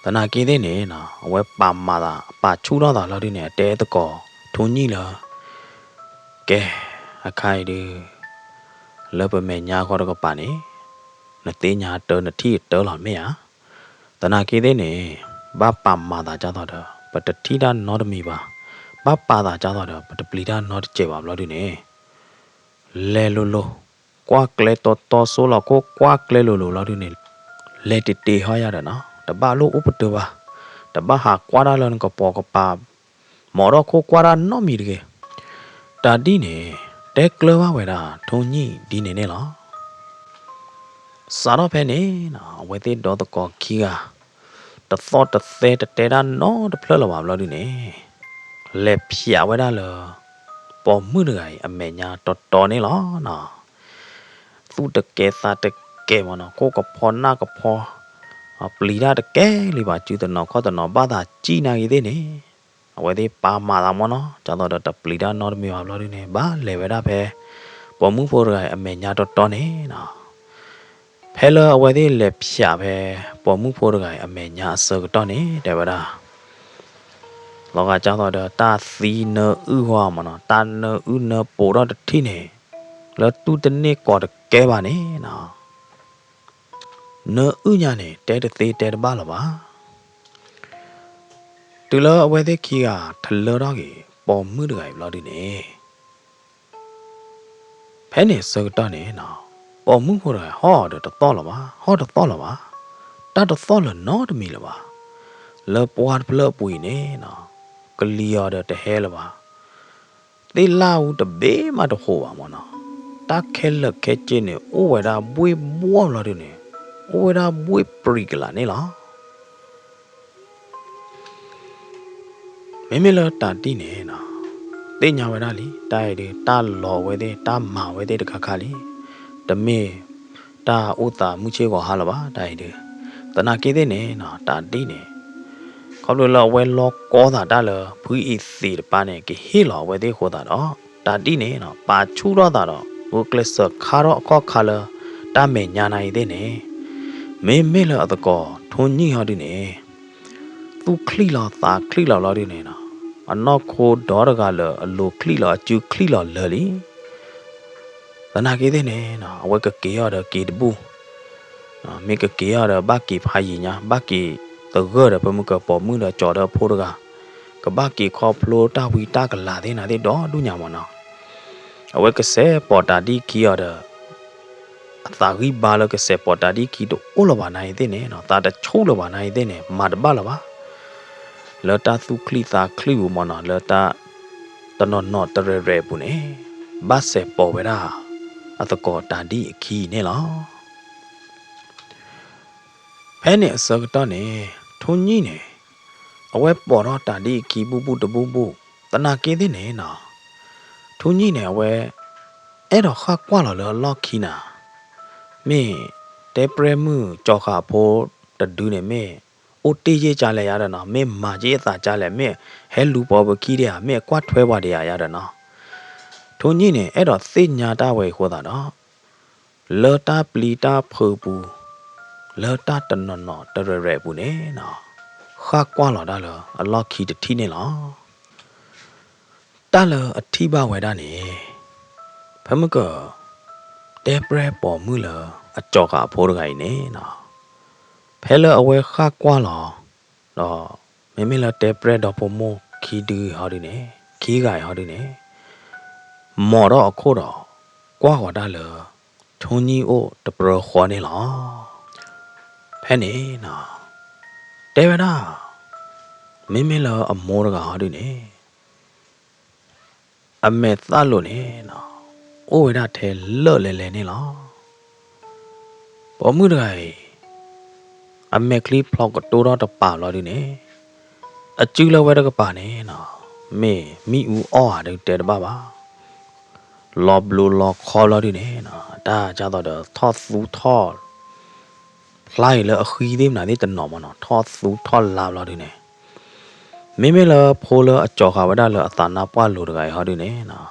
သနာ်က့သ့ၣ်န့ၣ်နီၤ, အဝဲပာ်မၤသး ပာ်ဆူၣ်ထီၣ်သးလီၤဒုန့ၣ် အတဲသကိးထိၣ်ညံၣ်လၢ ကဲ, အခါအံၤဒု လၢပမဲာ်ညါဃီတကပၤန့ၣ် နသ့ၣ်ညါတၢ် နထံၣ်တၢ်လီၤမ့ၢ်ဧါ. သနာ်က့သ့ၣ်န့ၣ် ဘၣ်ပာ်မၤသးကၢ်သီၣ်ဒီး ပတထံၣ်တၢ်နီတမံၤဘၣ်. ဘၣ်ပာ်သးကၢ်သီၣ်ဒီး ပတပျံၤတၢ်နီတစဲးဘၣ်ဘျီဒုန့ၣ် လဲၤလိၤလိၤ, ကွၢ်ကျဲတီတီစိလီၤခိၣ် ကွၢ်ကျဲလိၤလိၤဘျီဒုန့ၣ် လဲၤတ့ၢ်တ့ၢ်ဟီယၤဒီးနီၤ, တဘၣ်လိၣ်အိၣ်ပတုာ်ဘၣ်. တဘၣ်ဟးကွၢ်တၢ်လၢနကပိာ်ကပၤ မီၤထီၣ်ခိၣ်ကွၢ်တၢ်နီတမံၤတဂ့ၤ. တၢ်ဒ်န့ၣ် တဲကျၢၤဘၣ်ဝဲဒၣ် ထိၣ်ညံၣ်ဒ်န့ၣ်န့ၣ်လီၤ. စးထီၣ်ဖဲန့ၣ်နီၤ အဝဲသ့ၣ်ဒီသကိးခံဂၤ တသီၣ်တသဲတတဲတၢ်နီတဖျၢၣ်လၢၤဘၣ်ဘျီဒုန့ၣ် လဲၤဖျးဝဲဒၣ်လၢ ပိာ်မုၣ်တဂၤအံၤအမဲာ်ညါတီတီန့ၣ်လီၤနီၤ. သူၣ်တကဲသးတကဲမ့ၢ်နီၤ ခိၣ်ကဖီနၢ်ကဖီ ပျံၤတၢ်တကဲလံဘၣ် စုတနီၤခီၣ်တနီၤ ဘၣ်သးစံၣ်နာ်က့ၤသ့ၣ်န့ၣ် အဝဲသ့ၣ်ပာ်မၤသးမ့ၢ်နီၤ ဒ်သိးဒီးတပျံၤတၢ်နီတမံၤဘၣ်ဘျီဒုန့ၣ် ဘၣ်လဲၤဝဲဒၣ်ဖဲ ပိာ်မုၣ်ဖိတဂၤအံၤအမဲာ်ညါတီတီန့ၣ်နီၤ. ဖဲလၢအဝဲသ့ၣ်လဲၤဖျးဖဲ ပိာ်မုၣ်ဖိတဂၤအံၤအမဲာ်ညါအဆၢကတီၢ်န့ၣ် တဲဝဲဒၣ် လီၤဂာ်ဒ်သိးဒီးတၢ်သံနၢအုၣ်ဂီၢ်မ့ၢ်နီၤ တၢ်နၢအုၣ်နၢပိာ်ထီၣ်တထံၣ်န့ၣ် လၢတူၢ်တန့ၢ်ကီးတကဲဘၣ်န့ၣ်နီၤ နၢအုၣ်ညါန့ၣ် တဲတသ့တဲတဘၣ်လၢၤဘၣ်. တုၤလၢအဝဲသ့ၣ်ခံဂၤထလၢထီၣ်က့ၤ ပိာ်မုၣ်တဂၤအံၤဘျီဒုန့ၣ် ဖဲန့ၣ်အဆၢကတီၢ်န့ၣ်နီၤ ပိာ်မုၣ်ဖိတဂၤဟီၣ်ဒီးတသီၣ်လၢၤဘၣ် ဟီၣ်တသီၣ်လၢၤဘၣ် တၢ်တသီၣ်လၢၤနီတမံၤလၢၤဘၣ်. လၢပှၢ်တဖျၢၣ်အပူၤအံၤန့ၣ်နီၤ ကလံၤအီၤဒီးတဟဲလၢၤဘၣ်. သ့ၣ်လၣ်အူတဘ့ၣ်မးတဟိးဘၣ်မ့ၢ်နီၤ တၢ်ခဲလၢာ်ခဲဆ့န့ၣ် အိၣ်ဝဲဒၣ်ဘှ့ၣ်ဘှီၣ်ဘျီဒုန့ၣ် အိၣ်ဝဲဒၣ်ဘှ့ၣ်ပြံၤကလာ်န့ၣ်လီၤ. မ့မ့ၢ်လၢတၢ်ဒ်န့ၣ်နီၤ သ့ၣ်ညါဝဲဒၣ်လံ တၢ်အံၤဒုး တၢ်လီၤဝဲသ့ၣ် တၢ်မၤဝဲသ့ၣ်တခါခါလံ. တမ့ၢ်တၢ်အိၣ်သးမုၢ်ဆ့ၣ်ဂီၤဟါလၢၤဘၣ် တၢ်အံၤဒုး. သနာ်က့သ့ၣ်န့ၣ်နီၤ တၢ်ဒ်န့ၣ် ခီဖျိလၢအဝဲလီၤကီသးတၢ်လၢ ဖုအံၤသံးတပၤန့ၣ် ကဟ့ၣ်လီၤအဝဲသ့ၣ်အဃိသတးဒီး တၢ်ဒ်န့ၣ်နီၤ ပာ်ဆူၣ်ထီၣ်သးဒီး ဂုာ်ကျဲးစၢးခါထီၣ်အခီၣ်ခါလၢ တၢ်မဲာ်ညါနၤအံၤသ့ၣ်န့ၣ် မ့မ့ၢ်လၢအသကိးထိၣ်ညံၣ်ဟီဒုန့ၣ် သူၣ်ချံၣ်လီၤသးချံၣ်လီၤဘျီဒုန့ၣ်နီၤ အနီၢ်ခိဒီတဂၤလၢာ် အလိၤချံၣ်လီၤ အစုချံၣ်လီၤလၢာ်လံ. သနာ်က့သ့ၣ်န့ၣ်နီၤ အဝဲကက့ၤအီၤဒီးက့ၤတဘူၣ် မ့ၢ်ကက့ၤအီၤဒီးဘၣ်က့ၤဖးယံာ်ညါ ဘၣ်က့ၤသဂၢၢ်ဒီး ဖဲမုၢ်ကပိာ်မုၣ်ဒီးကၠီၤဒီးအဖိတဂၤ ကဘၣ်က့ၤခီဖျိတၢ်ဝံတၢ်ကလၤသ့ၣ်နၤသ့ၣ်ဒီဒူၣ်ညါမ့ၢ်နီၤ. အဝဲကစဲးပိာ်တၢ်ဒ်ခံအီၤဒီး အသးဂံၢ်ဘါလၢကစဲးပိာ်တၢ်ဒ်ခံတအိၣ်လၢၤဘၣ်နၤအံၤသ့ၣ်န့ၣ်နီၤ သးတဆူၣ်လၢၤဘၣ်နၤအံၤသ့ၣ်န့ၣ် မၤတဘၣ်လၢၤဘၣ်. လၢတၢ်သူၣ်ချံၣ်သးချံၣ်ပူၤမ့ၢ်နီၤ လၢတၢ်တနီၤနီၤတရဲၣ်ရဲၣ်အပူၤန့ၣ် ဘၣ်စဲးပိာ်ဝဲဒၣ် အသကိးတၢ်ဒ်အခံန့ၣ်လီၤ. ဖဲန့ၣ်အဆၢကတီၢ်န့ၣ် ထိၣ်ညံၣ်န့ၣ် အဝဲပိာ်ထီၣ်တၢ်ဒ်အခံဘူၣ်ဘူၣ်တဘူၣ်ဘူၣ် သနာ်က့သ့ၣ်န့ၣ်နီၤ ထိၣ်ညံၣ်န့ၣ် အဝဲ အဲၣ်ဒိးဃၣ်ကွၢ်လီၤလၢအလီၢ်ခံနၤ မ့ၢ်တဲပြဲၢ်မုၣ်ကၠီၤဃာ်ဖိတဒုန့ၣ် မ့ၢ်အိၣ်တ့ၢ်ယ့ၢ်ကၢလဲၣ်ယါဒီးနီၤ မ့ၢ်မၤက့ၤအသးကၢလဲၣ် မ့ၢ်ဟဲလူၤပိာ်ပခံဒံးဧါ မ့ၢ်အကွၢ်ထွဲပှၤဒံးဧါယါဒီးနီၤ ထိၣ်ညံၣ်န့ၣ် အဲၣ်ဒိးသ့ၣ်ညါတၢ်ဝဲအံၤအဃိသတးဒီး လၢတၢ်ပျံၤတၢ်ဖုးအပူၤ လၢတၢ်တနီၤနီၤတရဲၣ်ရဲၣ်အပူၤန့ၣ်နီၤ ဃၣ်ကွၢ်လီၤတၢ်လၢအလီၢ်ခံတထံၣ်န့ၣ်လီၤ. တၢ်လၢအထံၣ်ဘၣ်ဝဲဒၣ်န့ၣ် ဖဲမုၢ်က တဲပြဲၢ်ပိာ်မုၣ်လၢအကၠီၤဃာ်အဖိတဂၤအံၤန့ၣ်နီၤ ဖဲလၢအဝဲဃၣ်ကွၢ်လီၤ ဒီး မ့မ့ၢ်လၢတဲပြဲၢ်ဒီဖိမိၢ်ခံဒုဟီဒုန့ၣ် ခံဂၤအံၤဟီဒုန့ၣ် မိာ်ထီၣ်အခိၣ်ဒီး ကွၢ်ဃီၤတၢ်လၢ ထိၣ်ညံၣ်အိၣ်တပြၢဃီန့ၣ်လီၤ. ဖဲန့ၣ်နီၤ တဲဝဲဒၣ် မ့မ့ၢ်လၢအမိၢ်တဂၤဟီဒုန့ၣ် အမဲာ်သၣ်လိၤန့ၣ်နီၤ အိၣ်ဝဲဒၣ်ထဲလၢၢ်လဲၤလဲၤန့ၣ်လီၤ. ပိာ်မုၣ်တဂၤအံၤ အမဲာ်ချံဖျိးကတိထီၣ်တပၤဘျီဒုန့ၣ် အစုလၢဝဲတကပၤန့ၣ်နီၤ မ့ၢ်မ့ၣ်အူအီၣ်ဧါဒုးတဲတဘၣ်ဘၣ် လီၤဘျိလီၤခီဘျီဒုန့ၣ်နီၤ တၢ်ဒ်သိးဒီးထီၣ်သူထီၣ် ဖျါအံၤလၢအဃံသ့ၣ်မနုၤသ့ၣ်တနီၤမ့ၢ်နီၤ ထီၣ်သူထီၣ်လါဘျီဒုန့ၣ် မ့မ့ၢ်လၢဖိလၢအကၠီၤဃာ်ဝဲဒၣ်လၢအသးနါပှၢ်လိၤတဂၤအံၤဟီဒုန့ၣ်နီၤ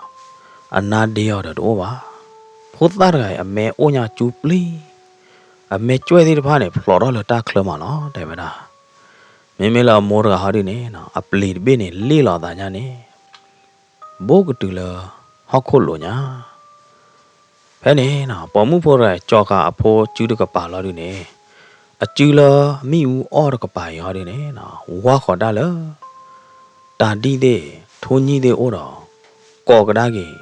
အနါဒ့အီၤဒီးတအိၣ်ဘၣ်. ဖိသၣ်တဂၤအံၤ အမဲအိၣ်ညါကၠူပျံၤ အမဲာ်ကွဲၢ်သ့ၣ်တဖၣ်န့ၣ် ဖျိးထီၣ်လၢတၢ်ချၢမးလီၤ တဲဝဲဒၣ်. မ့မ့ၢ်လၢအမိၢ်တဂၤဟီဒုန့ၣ်နီၤ အပျံၤတဘ့ၣ်န့ၣ် လ့ၣ်လီၤအသးညါန့ၣ် ဘူးကတုၤလၢဟီၣ်ခိၣ်လိၤညါ ဖဲန့ၣ်နီၤ ပိာ်မုၣ်ဖိတဂၤကၠီၤဃာ်အဖိစုတကပၤလီၤဒုန့ၣ် အစုလၢမ့ၣ်အူအီၣ်တကပၤအံၤဟီဒုန့ၣ်နီၤ ဝၢ်ဃီၤတၢ်လၢ တၢ်ဒံၣ်သ့ၣ် ထိၣ်ညံၣ်သ့ၣ်အိၣ်ဒီး ကိးကဒါက့ၤ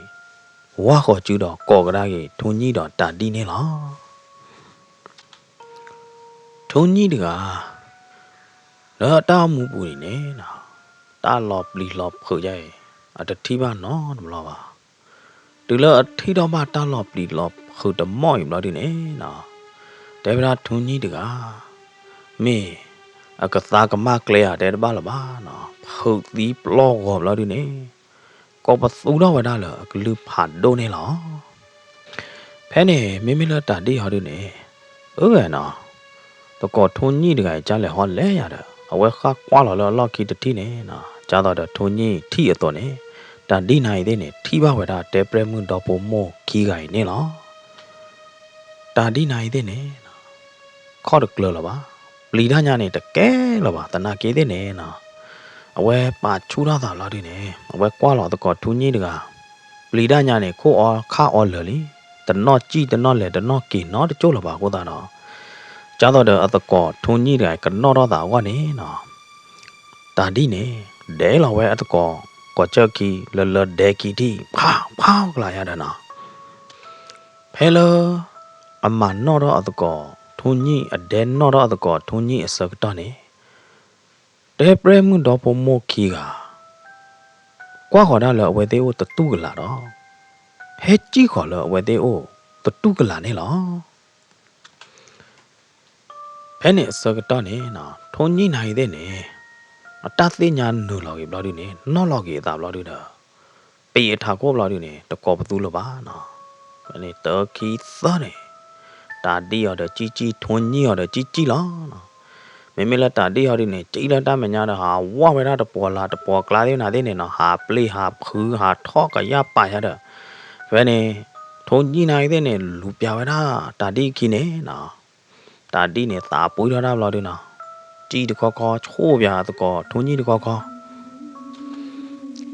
ဝၢ်ဃီၤစုဒီးကိးကဒါက့ၤ ထိၣ်ညံၣ်ဒီးတၢ်ဒံၣ်န့ၣ်လီၤ. ထိၣ်ညံၣ်တဂၤ လၢတၢ်အိၣ်မူပူၤန့ၣ်န့ၣ်နီၤ, တၢ်လီၤပျံၤလီၤဖုးယါအံၤ အတထံၣ်ဘၣ်နီတဘျီဘၣ်. တုၤလၢအထံၣ်ထီၣ်ဘၣ်တၢ်လီၤပျံၤလီၤဖုးတမီၢ်အံၤဘျီဒုန့ၣ်နီၤ, တဲဝဲဒၣ်ထူညံၣ်တဂၤ, မ့ၢ်အကသါကမၣ်ကျဲဧါ တဲတဘၣ်လၢၤဘၣ်နီၤ, ဖုးသံပျီၢ်ဂီၤဘျီဒုန့ၣ် ကိးပသူထီၣ်ဝဲဒၣ်လၢအကလုၢ်ဖးဒိၣ်န့ၣ်လီၤ. ဖဲန့ၣ် မ့မ့ၢ်လၢတၢ်ဒံၣ်ဟီဒုန့ၣ်, အၢဝဲနီၤ, သကိးထူညံၣ်တဂၤအံၤကလဲၤဟီလဲၣ်ယၤဒီး အဝဲဃၣ်ကွၢ်လီၤလၢအလီၢ်ခံတထံၣ်န့ၣ်နီၤ, ဒ်သိးဒီးထူညံၣ်ထံၣ်အသိးန့ၣ်, တၢ်ဒံၣ်နၤအံၤသ့ၣ်န့ၣ် ထံၣ်ဘၣ်ဝဲဒၣ်တဲပျဲၢ်မုၣ်ဒီဖိမိၢ်ခံဂၤအံၤန့ၣ်လီၤ. တၢ်ဒံၣ်နၤအံၤသ့ၣ်န့ၣ် ခီၣ်တကျၢၤလၢၤဘၣ်, ပျံၤတၢ်ညါန့ၣ် တကဲလၢၤဘၣ်, သနာ်က့သ့ၣ်န့ၣ်နီၤ, အဝဲပာ်ဆူၣ်ထီၣ်သးလီၤဒုန့ၣ် အဝဲကွၢ်လီၤသကိးထူညံၣ်တဂၤ, ပျံၤတၢ်ညါန့ၣ် ခိၣ်အီခါအီလၢာ်လံ, တနီၣ်စံၣ်တနီၣ်လဲၤတနီၣ်က့ၤနီတကၠိၢ်လၢၤဘၣ်အဃိသတးဒီး, ဒ်သိးဒီးအသကိးထူညံၣ်တဂၤကနီၣ်ထီၣ်သးအဂီၢ်န့ၣ်နီၤ, တၢ်ဒံၣ်န့ၣ် ဒဲးလီၤဝဲအသကိး ကိးဆၢခံ လၢလၢဒဲးခံထံၣ် ဖးဖးကလးယါဒီးနီၤ ဖဲလၢ အမၤနီၣ်ထီၣ်အသကိးထူညံၣ် အဒဲးနီၣ်ထီၣ်အသကိးထူညံၣ်အဆၢကတီၢ်န့ၣ်, တဲပျဲၢ်မုၣ်ဒီဖိမိၢ်ခံဂၤ ကွၢ်ဃီၤဒၣ်လၢအဝဲသ့ၣ်အိၣ်သတူၢ်ကလာ်ဒီး ဟဲစံၣ်ဃီၤလၢအဝဲသ့ၣ်အိၣ်သတူၢ်ကလာ်န့ၣ်လီၤ. ဖဲန့ၣ်အဆၢကတီၢ်န့ၣ်နီၤ ထူညံၣ်နၤအံၤသ့ၣ်န့ၣ် အတၢ်သ့ၣ်ညါနုာ်လီၤက့ၤဘျီဒုန့ၣ် နီၣ်လီၤက့ၤအသးဘျီဒုဒီး ပ့ၤအထးခိၣ်ဘျီဒုန့ၣ် တကိးပသူလၢၤဘၣ်နီၤ. ဖဲန့ၣ်တၢခံသၢန့ၣ် တၢ်ဒံၣ်အီၤဒီးစံၣ်စံၣ် ထူညံၣ်အီၤဒီးစံၣ်စံၣ်လီၤနီၤ. မ့မ့ၢ်လၢတၢ်ဒံၣ်ဟီဒုန့ၣ် စံၣ်လၢတၢ်မဲာ်ညါဒီး ဟးဝီၢ်ဝဲဒၣ်တပှီၤလၢ်တပှီၤကျါသ့ၣ်နၤသ့ၣ်န့ၣ်နီၤ ဟးပျ့ၤဟးဖုး ဟးထီၣ်ကယၢ်ပာ်ယါဒီး ဖဲန့ၣ် ထူညံၣ်နၤအံၤသ့ၣ်န့ၣ် လူၤပျၢ်ဝဲဒၣ်တၢ်ဒံၣ်အခံန့ၣ်နီၤ. တၢ်ဒံၣ်န့ၣ် သးပှံၢ်ထီၣ်တၢ်ဘျီဒုနီၤ စံၣ်တခီခီ ဆိၣ်ပၠးသကိးထူညံၣ်တခီခီ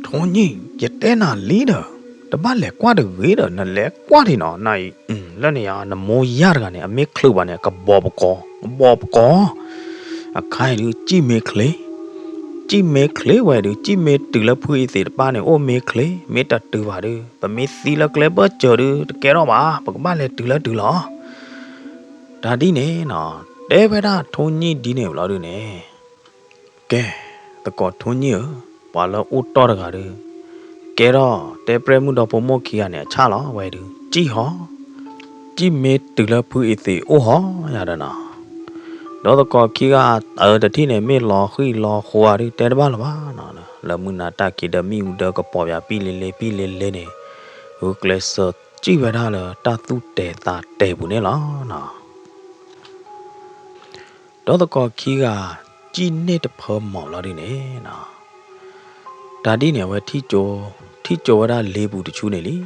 ထူညံၣ် ယတဲနၤလံဒီး တဘၣ်လဲၤကွၢ်တဂ့ၤဒီး နလဲၤကွၢ်ဒံးနီၤ နအံၤ လၢန့ၣ်ယါ နမိၢ်ယၢ်တဂၤန့ၣ် အမ့ၢ်ချုးဘၣ်န့ၣ် အကဘီပကီၢ် ကဘီပကီၢ် အခါအံၤဒုး စံၣ်မ့ၢ်ချ့ စံၣ်မ့ၢ်ချ့ဝဲဒုး စံၣ်မ့ၢ်တုၤလၢဖုအံၤသ့ၣ်တပၢ်န့ၣ် အိၣ်မ့ၢ်ချ့ မ့ၢ်တတုၤဘၣ်ဒုး ပမ့ၢ်သံလၢကျဲဘၢၣ်စၢၤဒုး တကဲထီၣ်ဘၣ် ပကဘၣ်လဲၤတုၤလၢတုၤလီၤ တၢ်ဒ်န့ၣ်နီၤ တဲဝဲဒၣ်ထူညံၣ်ဒ်န့ၣ်ဘျီဒုန့ၣ် ကဲ သကိးထူညံၣ်ဧၢ, ပှၤလၢအိၣ်တီၢ်တဂၤဒုး ကဲထီၣ်တဲပျဲၢ်မုၣ်ဒီဖိမိၢ်ခံဂၤန့ၣ် အဆၣ်လီၤဝဲဒုး စံၣ်ဟီ စံၣ်မ့ၢ်တုၤလၢဖုအံၤသ့ၣ်အိၣ်ဟီယၤဒီးနီၤ, ဒီးသကိးခံဂၤအတထံၣ်န့ၣ် မ့ၢ်လီၤဃံၣ်လီၤဃိၤဧါဒုး တဲတဘၣ်လၢၤဘၣ်နီၤ, လၢမုၢ်နၤတၢ်က့ၤဒီးမံၣ်အူဒၢကပီၤပၠးပံၣ်လ့လ့ပံၣ်လ့လ့န့ၣ်, ဂုာ်ကျဲးစၢးစံၣ်ဝဲဒၣ်လၢတၢ်သူၣ်တဲာ်သးတဲာ်ပူၤန့ၣ်လီၤနီၤ. ဒီးသကိးခံဂၤ စံၣ်န့ၢ်တဖၢမီၤလီၤဒုးန့ၣ်နီၤ, တၢ်ဒ်န့ၣ် အဝဲထံၣ်ကၠိ ထံၣ်ကၠိဝဲဒၣ်လ့ပူၤတဆူန့ၣ်လံ.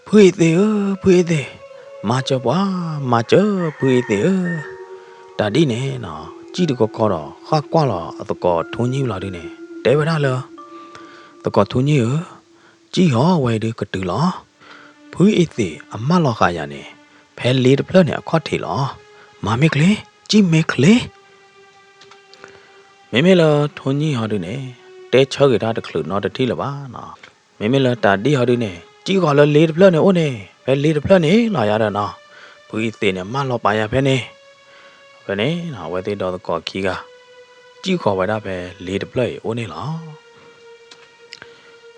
ဖုအံၤသ့ၣ်ဧၢ, ဖုအံၤသ့ၣ်, မၤစၢၤပှၤ, မၤစၢၤဖုအံၤသ့ၣ်ဧၢ. တၢ်ဒ်န့ၣ်နီၤ စံၣ်တခီခီဒီး ဃၣ်ကွၢ်လီၤအသကိးထူညံၣ်လီၤဒုးန့ၣ် တဲဝဲဒၣ်လၢ သကိးထူညံၣ်ဧၢ, စံၣ်ဟီဝဲဒုးကတုၤလီၤ. ဖုအံၤသ့ၣ်အမၢလီၤဃာ်ယၤန့ၣ် ဖဲလ့တဖျၢၣ်န့ၣ်အခီၣ်ထံးလီၤ. မၤမ့ၢ်ချ့, စံၣ်မ့ၢ်ချ့. မ့မ့ၢ်လၢထူညံၣ်ဟီဒုးန့ၣ် တဲဆၢက့ၤတၢ်တချုးနီတထံၣ်လၢၤဘၣ်နီၤ. မ့မ့ၢ်လၢတၢ်ဒ်ဟီဒုးန့ၣ် စံၣ်ဃီၤလၢလ့တဖျၢၣ်န့ၣ်အိၣ်န့ၣ် ဖဲလ့တဖျၢၣ်န့ၣ်လီၤယၤဒီးနီၤ. ဖုအံၤသ့ၣ်န့ၣ် မၢလီၤပာ်ယၤဖဲန့ၣ်. ဖဲန့ၣ်နီၤ အဝဲသ့ၣ်ဒီးသကိးခံဂၤ စံၣ်ဃီၤဝဲဒၣ်ဖဲလ့တဖျၢၣ်အံၤအိၣ်န့ၣ်လီၤ.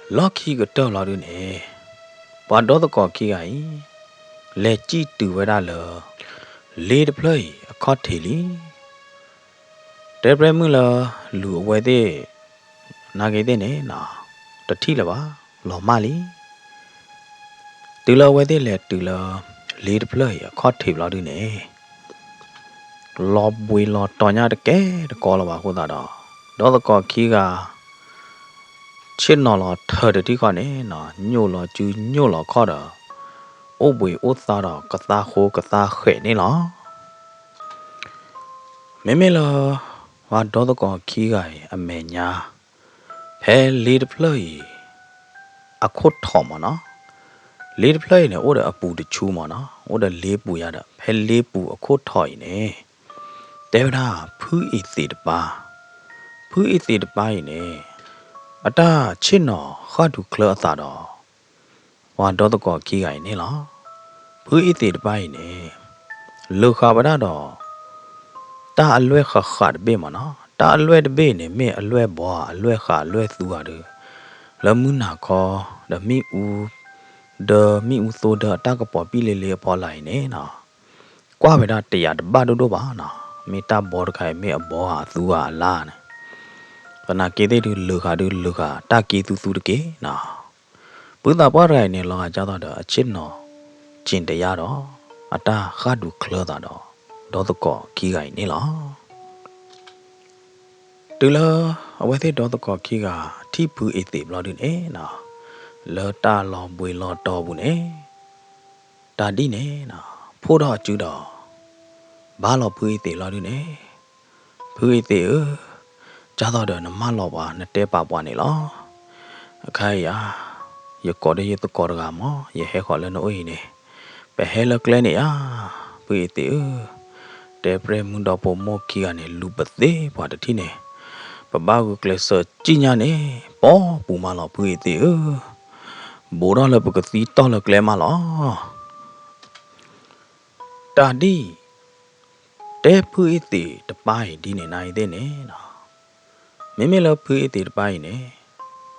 လီၢ်ခံကတၢၢ်လီၤဒုးန့ၣ် ပှၤဒီသကိးခံဂၤအံၤ လဲၤစံၣ်တုၤဝဲဒၣ်လၢ လ့တဖျၢၣ်အံၤအခီၣ်ထံးလံ. တဲပျဲၢ်မုၣ်လၢလူၤအဝဲသ့ၣ် နာ်က့ၤသ့ၣ်န့ၣ်နီၤ တထံၣ်လၢၤဘၣ် လီၤမၢ်လံ. တုၤလၢအဝဲသ့ၣ်လဲၤတုၤလၢ လ့တဖျၢၣ်အံၤအခီၣ်ထံးဘျီဒုးန့ၣ် လီၤဘှံးလီၤတီၤညါတကဲတကီလၢၤဘၣ်အဃိသတးဒီး ဒီသကိးခံဂၤ ဆ့ၣ်နီၤလီၤထၢၣ်တထံၣ်ဃီန့ၣ်နီၤ ညိၣ်လီၤစုညိၣ်လီၤခီၣ်ဒီး အိၣ်ဘှံးအိၣ်သါဒီးကသါဃိကသါဃဲးန့ၣ်လီၤ. မ့မ့ၢ်လၢ ပှၤဒီသကိးခံဂၤအံၤအမဲာ်ညါ ဖဲလ့တဖျၢၣ်အံၤ အခိၣ်ထံးမ့ၢ်နီၤ, လ့တဖျၢၣ်အံၤန့ၣ် အိၣ်ဒီးအပူၤတဆူမ့ၢ်နီၤ, အိၣ်ဒီးလ့ပူၤယါဒီး ဖဲလ့ပူၤအခိၣ်ထံးအံၤန့ၣ် တဲဝဲဒၣ်ဖုအံၤသ့ၣ်တပၢ်, ဖုအံၤသ့ၣ်တပၢ်အံၤန့ၣ် အတၢ်ဆ့ၣ်နီၤဃၣ်ဒူချၢအသးဒီး ပှၤဒီသကိးခံဂၤအံၤန့ၣ်လီၤ. ဖုအံၤသ့ၣ်တပၢ်အံၤန့ၣ် လၢဃာ်ဝဲဒၣ်ဒီး တၢ်အလွဲၢ်ဃးဃးတဘ့ၣ်မးနီၤ. တၢ်အလွဲၢ်တဘ့ၣ်န့ၣ် မ့ၢ်အလွဲၢ်ဘီဧါ အလွဲၢ်ဃးအလွဲၢ်သူဧါဒီး လၢမုၢ်နၤခီ ဒီးမ့ၣ်အူ ဒီးမ့ၣ်အူသိဒီးအတၢ်ကပီၤပံၣ်လ့လ့အဖီလာ်အံၤန့ၣ်နီၤ ကွၢ်ဝဲဒၣ်တယာ်တဘၣ်ဒိၣ်ဒိၣ်ဘၣ်နီၤ. မ့ၢ်တၢ်ဘီတခါအံၤ မ့ၢ်အဘီဧါအသူဧါအလါန့ၣ် သနာ်က့သ့ၣ်ဒုး လုာ်ဃာ်ဒုးလုာ်ဃာ်တၢ်က့သူသူတက့ၢ်နီၤ. ဖုသးပှၢ်တဂၤအံၤန့ၣ် လီၤဂာ်ဒ်သိးဒီး အဆ့ၣ်နီၤစ့ၣ်တယါဒီး အတၢ်ဃၣ်ဒူးချၢသးဒီး ဒီသကိးခံဂၤအံၤန့ၣ်လီၤ. တုၤလၢအဝဲသ့ၣ်ဒီသကိးခံဂၤ ထံၣ်ဖုအ့သ့းဘျီဒုန့ၣ်နီၤ လၢတၢ်လီၤဘှံးလီၤတီၤပူၤန့ၣ် တၢ်ဒံၣ်န့ၣ်နီၤ ဖှိၣ်ထီၣ်အစုဒီး ဘါလီၤဖုအ့သ့းလီၤဒုန့ၣ်, ဖုအ့သ့းဧၢ, ဒ်သိးဒီးနမၢလီၤပှၤ နတဲပာ်ပှၤန့ၣ်လီၤ. အခါအံၤဧါ, ယကိးဒီးယသကိးတဂၤမး ယဟဲဃီၤလၢနအိၣ်အံၤန့ၣ်, ပဟဲလၢကျဲန့ၣ်ဧါ, ဖုအ့သ့းဧၢ, တဲပြဲၢ်မုၢ်ဒီဖိမိၢ်ခံဂၤန့ၣ် လူၤပသ့ပှၤတထံၣ်န့ၣ်, ပဘၣ်ဂုာ်ကျဲးစၢးစံၣ်ညါန့ၣ် ပီပူၤမးလီၤ ဖုအ့သ့းဧၢ, ဘူးထီၣ်လၢပကသံတီၢ်လၢကျဲမးလီၤ. တၢ်ဒ်အံၤ, တဲဖုအ့သ့းတပၢ်အံၤဒ်န့ၣ် နၤအံၤသ့ၣ်န့ၣ်, မ့မ့ၢ်လၢဖုအ့သ့းတပၢ်အံၤန့ၣ်,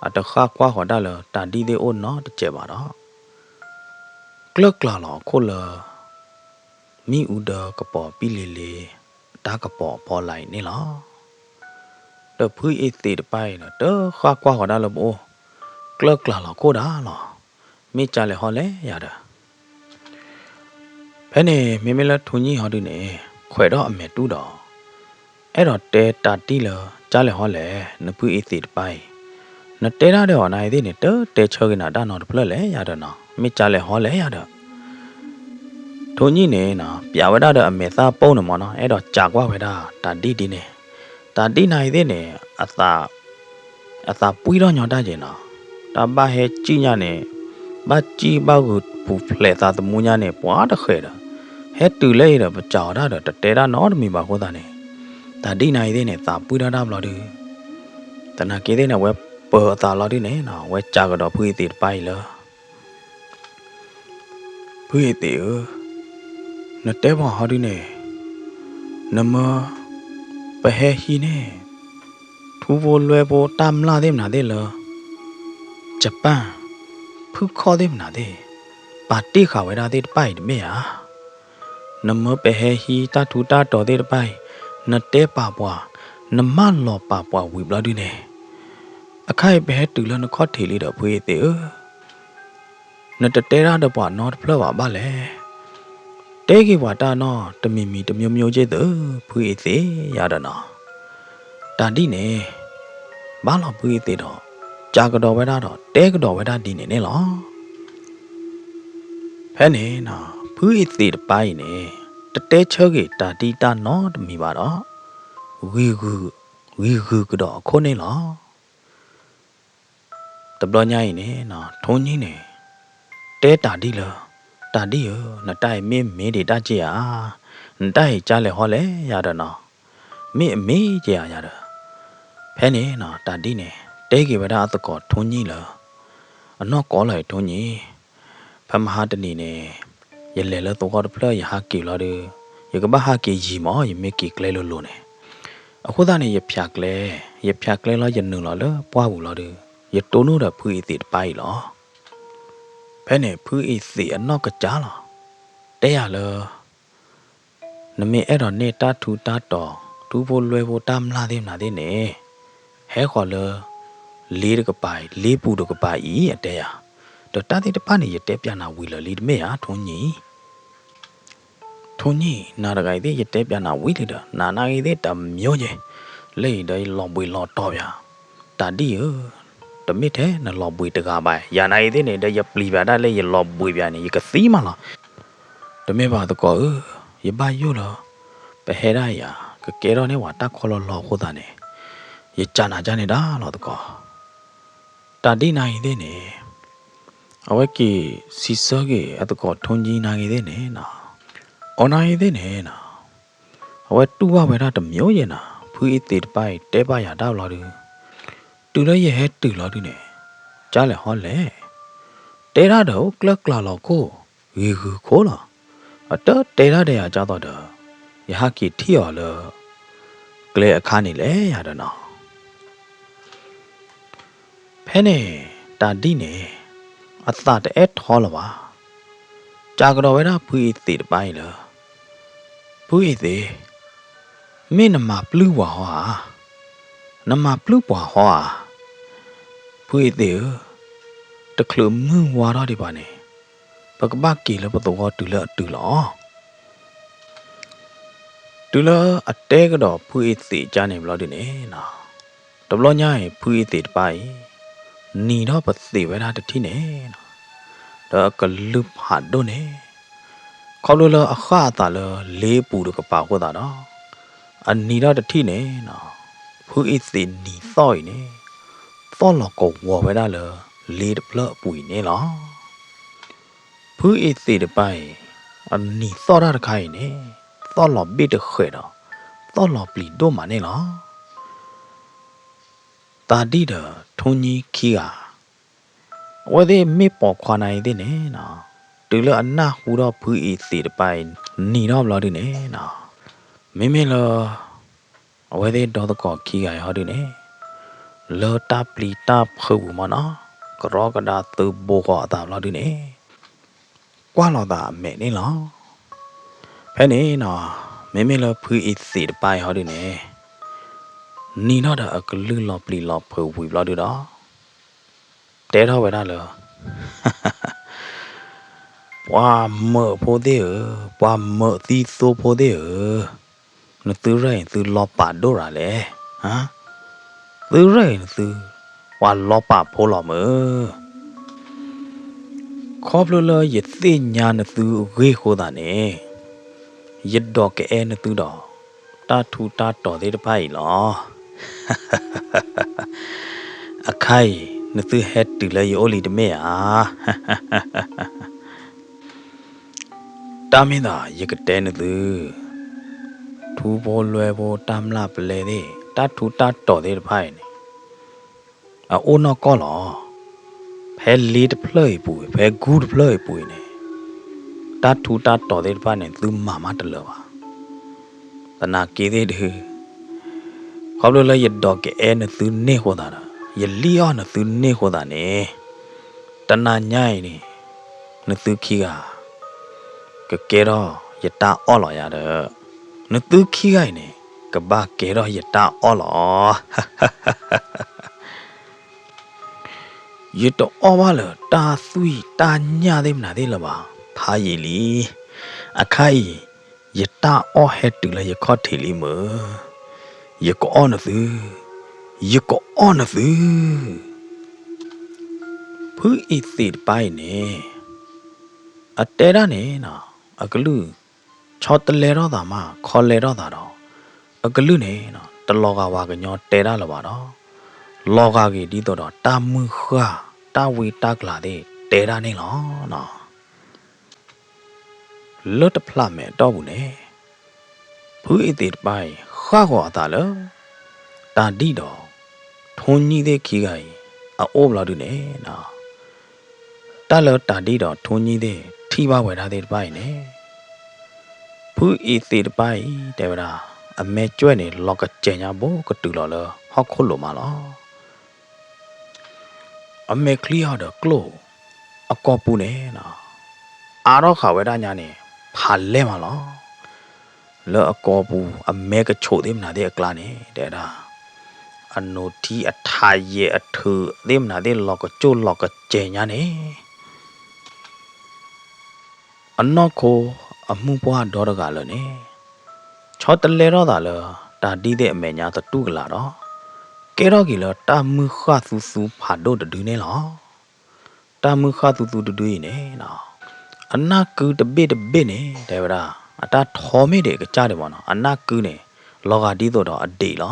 အတဃၣ်ကွၢ်ဃီၤတၢ်လၢတၢ်ဒ်သ့ၣ်အိၣ်နီတစဲးဘၣ်ဒီး, ကျၢၢ်ကျၢ်လီၤအခိၣ်လၢ မ့ၣ်အူဒီးကပီၤပံၣ်လ့လ့ တၢ်ကပီၤအဖီလာ်အံၤန့ၣ်လီၤ. ဒီးဖုအ့သ့းတပၢ်အံၤဒီး တဃၣ်ကွၢ်ဃီၤတၢ်လၢပအိၣ်, ကျၢၢ်ကျၢ်လီၤခိၣ်ဒၣ်လီၤ. မ့ၢ်ကလဲၤဟီလဲၣ်ယၤဒီး, ဖဲန့ၣ် မ့မ့ၢ်လၢထိၣ်ညံၣ်ဟီဒုန့ၣ် ခွဲးထီၣ်အမဲာ်တူၢ်ဒီး အဲၣ်ဒိးတဲတၢ်ဒ်လၢ ကလဲၤဟီလဲၣ် နဖုအ့သ့းတပၢ်အံၤ, နတဲဒၣ်ဒီးအီၤနၤအံၤသ့ၣ်န့ၣ် တတဲဆၢက့ၤနၤတၢ်နီတဖျၢၣ်လဲၣ်ယၤဒီးနီၤ, မ့ၢ်ကလဲၤဟီလဲၣ်ယၤဒီး ထိၣ်ညံၣ်န့ၣ်နီၤ ပျးဝဲဒၣ်ဒီးအမဲာ်သၣ်ပိၢ်န့ၣ်မးနီၤ, အဲၣ်ဒိးကးကွၢ်ဝဲဒၣ်တၢ်ဒ်ဒ်န့ၣ်, တၢ်ဒ်နၤအံၤသ့ၣ်န့ၣ် အသးပှံၢ်ထီၣ်ညီတၢ်က့ၤနီၤ, တၢ်ဘၣ်ဟဲစံၣ်ညါန့ၣ်, ဘၣ်စံၣ်ဘၣ်ဂုာ်ပူၤဖျဲးသးသမူညါန့ၣ် ပှၤတဃဲးဒီး, ဟဲတုၤလၢအံၤဒီး ပစံးအီၤတၢ်ဒီး တတဲတၢ်နီတမံၤဘၣ်အဃိသတးန့ၣ်, တၢ်ဒ်နၤအံၤသ့ၣ်န့ၣ် သးပှံၢ်ထီၣ်တၢ်ဘျီဒု, သနာ်က့သ့ၣ်န့ၣ် အဝဲပၢၤအသးလီၤဒုန့ၣ်နီၤ, အဝဲကးကဒီးဖုအ့သ့းတပၢ်အံၤလၢ ဖုအ့သ့းဧၢ, နတဲပှၤဟီဒုန့ၣ်, နမၢပဟဲဟံးန့ၢ် ထူဖိလွဲဖိတၢ်မျၢ်သ့ၣ်မနုၤသ့ၣ်လၢ Japan ဖုခီၣ်သ့ၣ်မနုၤသ့ၣ် ပာ်တ့ၢ်ဃာ်ဝဲဒၣ်သ့ၣ်တဖၣ်အံၤတမ့ၢ်ဧါ. နမၢပဟဲဟံးတၢ်ထူတၢ်တီၤသ့ၣ်တဖၣ်အံၤ, နတဲပာ်ပှၤ, နမၢလီၤပာ်ပှၤဝံၤဘျီဒုန့ၣ်, အခါအံၤပဟဲတုၤလၢနခီၣ်ထံးလံဒီး ဖုအ့သ့းဧၢ, နတတဲတၢ်ဒီးပှၤနီတဖျၢၣ်ဘၣ်ဘၣ်လဲၣ်. တဲက့ၤပှၤတၢ်နီတမံၤမံၤတမျိုးမျိုးက့ၤသု, ဖုအ့သ့းယၤဒီးနီၤ. တၢ်ဒ်န့ၣ်, ဘၣ်လီၤဖုအ့သ့းဒီး, ကးကဒီးဝဲဒၣ်ဒီး တဲကဒီးဝဲဒၣ်ဒ်န့ၣ်န့ၣ်လီၤ. ဖဲန့ၣ်နီၤ, ဖုအ့သ့းတပၢ်အံၤန့ၣ်, တတဲဆၢက့ၤတၢ်ဒ်တၢ်နီတမံၤဘၣ်ဒီး, ဂံၤဂုာ်, ဂံၤဂုာ်ကဒီးအခိၣ်န့ၣ်လီၤ. တဘျီညါအံၤန့ၣ်နီၤ, ထိၣ်ညံၣ်န့ၣ် တဲတၢ်ဒ်လၢ, တၢ်ဒ်ဧၢ, နတၢ်အံၤမ့ၢ်မ့ၢ်ဒံးတၢ်က့ဧါ, နတၢ်အံၤကလဲၤဟီလဲၣ်ယၤဒီးနီၤ, မ့ၢ်အမ့ၢ်က့ဧါယၤဒီး. ဖဲန့ၣ်နီၤ, တၢ်ဒ်န့ၣ် တဲက့ၤဝဲဒၣ်အသကိးထိၣ်ညံၣ်လၢ အနီၢ်ကီၢ်လီၤအံၤထိၣ်ညံၣ်, ဖဲမဟါတနံၤန့ၣ်, ယလဲၤလၢသဝီတဖျၢၣ် ယဟးက့ၤလီၤဒီး, ယကဘၣ်ဟးက့ၤယံၤမး ယမ့ၢ်က့ၤကျဲလိၤလိၤန့ၣ်, အဃိသတးန့ၣ် ယဖၠးကျဲ, ယဖၠးကျဲလီၤယနုာ်လီၤလၢပှၢ်ပူၤလီၤဒီး, ယတိၢ်နီၣ်ဒီးဖုအ့သ့းတပၢ်အံၤလီၤ. ဖဲန့ၣ် ဖုအ့သ့းအနီၢ်ကစၢ်လီၤ, တဲယၤလၢ နမ့ၢ်အဲၣ်ဒိးန့ၢ်တၢ်ထူတၢ်တီၤ ထူဖိလွဲဖိတၢ်မျၢ်သ့ၣ်မနုၤသ့ၣ်န့ၣ်, ဟဲဃီၤလၢ လ့တကပၤအံၤ လ့ပူၤတကပၤအံၤ အတဲယၤ, ဒီးတၢ်သ့ၣ်တဖၣ်န့ၣ် ယတဲပၠးနၤဝံၤလၢာ်လံတမ့ၢ်ဧါ ထိၣ်ညံၣ်. ထိၣ်ညံၣ် နၤတဂၤအံၤသ့ၣ် ယတဲပၠးနၤဝံၤလံဒီး နၤနာ်ဂ့ၤသ့ၣ်တမံၤယဲၢ်, လၢအံၤဒီးယလီၤဘှံးလီၤတီၤပၠး, တၢ်ဒ်ဧၢ, တမ့ၢ်ထဲနလီၤဘှံးတဂၤဘၣ်, ယၤနာ်ဂ့ၤသ့ၣ်န့ၣ် ဒီးယပျံၤပၠးဒၣ်လၢယလီၤဘှံးပၠးန့ၣ် ယကသံမးလီၤ. တမ့ၢ်ဘၣ်သကိးဧၢ, ယဘၣ်ယိၣ်လၢ ပဟဲဒၣ်ယၤ ကကဲထီၣ်န့ၢ်ဝဲတၢ်ခီလီၤလီၤအဃိသတးန့ၣ်, ယကးနၤကန့ၣ်ဒၣ်လီၤသကိး. တၢ်ဒ်နၤအံၤသ့ၣ်န့ၣ်, အဝဲက့ၤစံးဆၢက့ၤအသကိးထိၣ်ညံၣ်နာ်ဂ့ၤသ့ၣ်န့ၣ်နီၤ, အီၤနာ်ဂ့ၤသ့ၣ်န့ၣ်နီၤ, အဝဲတူၢ်ဘၣ်ဝဲဒၣ်တမံၤယဲၢ်နီၤ, ဖုအ့သ့းတပၢ်အံၤတဲပာ်ယၤတၢ်ဘျီဒု, တုၤလၢယဟဲတုၤလီၤဒုန့ၣ်, ကလဲၣ်ဟီလဲၣ်, တဲဒၣ်ဒီးအိၣ်ကျၢၢ်ကျၢ်လီၤခိၣ်, ဂ့ၤဂုာ်ခိၣ်လီၤ. အတတဲဒၣ်ဒီးယၤကၢ်သိးဒီး, ယဟးက့ၤထံၣ်အီၤလၢ ကျဲအခါန့ၣ်လဲၣ်ယၤဒီးနီၤ. ဖဲန့ၣ် တၢ်ဒံၣ်န့ၣ် အသးတအဲၣ်ထီလၢၤဘၣ်. စံးကဒီးဝဲဒၣ်ဖုအ့သ့ၣ်တပၤအံၤလၢ ဖုအ့သ့ၣ်, မ့ၢ်နမၤပျုၢ်ပှၤဟီဧါ, နမၤပျုၢ်ပှၤဟီဧါ. ဖုအ့သ့ၣ်ဧၢ, တချုးမုၢ်ဝါထီၣ်ဒံးဘၣ်န့ၣ် ပကဘၣ်က့ၤလၢပသဝီတုၤလၢအတုၤလီၤ. တုၤလၢအတဲကဒီးဖုအ့သ့ၣ်ကါန့ၣ်ဘျီဒုန့ၣ်နီၤ, တဘျီညါအံၤ ဖုအ့သ့ၣ်တပၤအံၤ နံၤထီၣ်ပသ့ၣ်ဝဲဒၣ်တထံၣ်န့ၣ်နီၤ, ဒီးအကလုၢ်ဖးဒိၣ်န့ၣ်, ခီဖျိလၢအဃၣ်အသးလၢလ့အပူၤတကပၤအဃိသတးဒီး အနံၤထီၣ်တထံၣ်န့ၣ်နီၤ, ဖုအ့သ့ၣ်နံၤသီၣ်အံၤန့ၣ် သီၣ်လီၤကဝီၤဝဲဒၣ်လၢလ့တဖျၢၣ်အပူၤအံၤန့ၣ်လီၤ. ဖုအ့သ့ၣ်တပၤအံၤ အနံၤသီၣ်တၢ်တခါအံၤန့ၣ် သီၣ်လီၤဘ့ၣ်တဃဲးဒီး သီၣ်လီၤပျံၤဒိၣ်မးန့ၣ်လီၤ. တၢ်ဒံၣ်ဒီးထိၣ်ညံခံဂၤ အဝဲသ့ၣ်မ့ၢ်ပိာ်ခွါနၤအံၤသ့ၣ်န့ၣ်နီၤ, တုၤလၢအနၢ်ဟူထီၣ်ဖုအ့သ့ၣ်တပၤအံၤ နံၤထီၣ်ဘျီဒုန့ၣ်နီၤ, မ့မ့ၢ်လၢ အဝဲသ့ၣ်ဒီသကိးခံဂၤအံၤဟီဒုန့ၣ် လၢတၢ်ပျံၤတၢ်ဖုးပူၤမ့ၢ်နီၤ, ကရီကဒါသုးဘိဃီအသးဘျီဒုန့ၣ် ကွၢ်လီၤသးအမဲာ်န့ၣ်လီၤ. ဖဲန့ၣ်နီၤ, မ့မ့ၢ်လၢဖုအ့သ့ၣ်တပၤအံၤဟီဒုန့ၣ် နံၤထီၣ်ဒီးအကလုၢ်လီၤပျံၤလီၤဖုးဝံၤဘျီဒုဒီး တဲထီၣ်ဝဲဒၣ်လၢ ပှၤမၢးဖိသ့ၣ်ဧၢ, ပှၤမၢးသံသိဖိသ့ၣ်ဧၢ, နသုရဲၣ်အံၤသုလီၤပာ်ဒိၣ်ရၤလဲၣ်, သုရဲၣ်အံၤနသု ပှၤလီၤပာ်ဖိလီၤမၢ်. ခီဖျိလၢယသ့ၣ်ညါနသုအဂ့ၢ်အဃိသတးန့ၣ် ယဒိးကအဲၣ်နသုဒီး တၢ်ထူးတၢ်တီၤသ့ၣ်တဖၣ်အံၤလီၤ. အခါအံၤ နသုဟဲတုၤလၢယအိၣ်လံတမ့ၢ်ဧါ. တၢ်မ့ၢ်သးယကတဲနသု, ထူဖိလွဲဖိတၢ်မျၢ်ပလဲသ့ၣ် တၢ်ထူးတၢ်တီၤသ့ၣ်တဖၣ်အံၤန့ၣ် အအိၣ်နီၢ်ကီၢ်လီၤ. ဖဲလ့တဖျၢၣ်အံၤပူၤ ဖဲဂူတဖျၢၣ်အံၤပူၤအံၤန့ၣ် တၢ်ထူးတၢ်တီၤသ့ၣ်တဖၣ်န့ၣ် သုမၤမးတလၢာ်ဘၣ်. သနာ်က့သ့ၣ်ဒုး ခီဖျိလၢယဒိးကအဲၣ်နသုန့ၢ်အဃိသတးဒီး ယလံၣ်အီၣ်နသုန့ၢ်အဃိသတးန့ၣ် တနၤညါအံၤန့ၣ် နသုခံဂၤ ကကဲထီၣ်ယတၢ်အီၣ်လီၤယၤဒီး နသုခံဂၤအံၤန့ၣ် ကဘၣ်ကဲထီၣ်ယတၢ်အီၣ်လီၤ. ယတအီၣ်ဘၣ်လၢၤတၢ်သွံၣ်တၢ်ညၣ်သ့ၣ်မနုၤသ့ၣ်လၢၤဘၣ်, ဖးယံာ်လံ. အခါအံၤ ယတၢ်အီၣ်ဟဲတုၤလၢယခီၣ်ထံးလံမၢ်. ယကအီၣ်နသု, ယကအီၣ်နသု. ဖုအ့သ့ၣ်တပၤအံၤန့ၣ် အတဲဒၣ်န့ၣ်နီၤ အကလုၢ် ဆီတလဲထီၣ်သးမး ခီလဲထီၣ်သးဒီး အကလုၢ်န့ၣ်နီၤ တလီၤဂာ်ဝၤကညီတဲဒၣ်လၢၤဘၣ်ဒီး လီၤဂာ်က့ၤဒ်သိးဒီးတၢ်မုၢ်ဃၢ် တၢ်ဝံတၢ်ကျးသ့ၣ်တဲဒၣ်န့ၣ်လီၤနီၤ. လၢတဖျးမဲာ်အတီၢ်ပူၤန့ၣ် ဖုအ့သ့ၣ်တပၤအံၤ ဃၣ်ဂီၤအသးလၢ တၢ်ဒံၣ်ဒီး ထိၣ်ညံၣ်သ့ၣ်ခံဂၤအံၤ အအိၣ်ဘျီဒုန့ၣ်နီၤ တၢ်လၢတၢ်ဒံၣ်ဒီးထိၣ်ညံၣ်သ့ၣ် ထံၣ်ဘၣ်ဝဲဒၣ်သ့ၣ်တဖၣ်အံၤန့ၣ် ဖုအ့သ့ၣ်တပၤအံၤ တဲဝဲဒၣ် အမဲာ်ကွဲးန့ၣ် လီၤကစဲၤညါဘိကတုၤလီၤလၢဟီၣ်ခိၣ်လိၤမးလီၤ. အမဲာ်ချံအီၤဒီးကျိၣ် အကိာ်ပူၤန့ၣ်နီၤ အါထီၣ်ဃာ်ဝဲဒၣ်ညါန့ၣ် ဖးလဲၢ်မးလီၤ. လၢအကိာ်ပူၤ အမဲာ်ကဆိးသ့ၣ်မနုၤသ့ၣ်အကျါန့ၣ် တဲဝဲဒၣ် အနိးထံအထးယဲၢ်အထုးသ့ၣ်မနုၤသ့ၣ် လီၤကစဲၤလီၤကစဲၤညါန့ၣ် အနီၢ်ခိအမုၢ်ပှၢ်ဒီတဂၤလၢာ်န့ၣ် ဆီတလဲထီၣ်သးလၢ တၢ်ဒံၣ်သ့ၣ်အမဲာ်ညါသတူၢ်ကလာ်ဒီး ကဲထီၣ်က့ၤလၢတၢ်မုၢ်ဃၣ်သူသူဖးဒိၣ်တဒုန့ၣ်လီၤ. တၢ်မုၢ်ဃၣ်သူသူတဒုအံၤန့ၣ်နီၤ အနၢ်ကုတဘ့ၣ်တဘ့ၣ်န့ၣ် တဲဝဲဒၣ် အတၢ်ထီမ့ၢ်ဒံးကစၢ်ဒံးမးနီၤ အနၢ်ကုန့ၣ် လီၤဂာ်ဒ်သိးဒီးအဒံးလီၤ.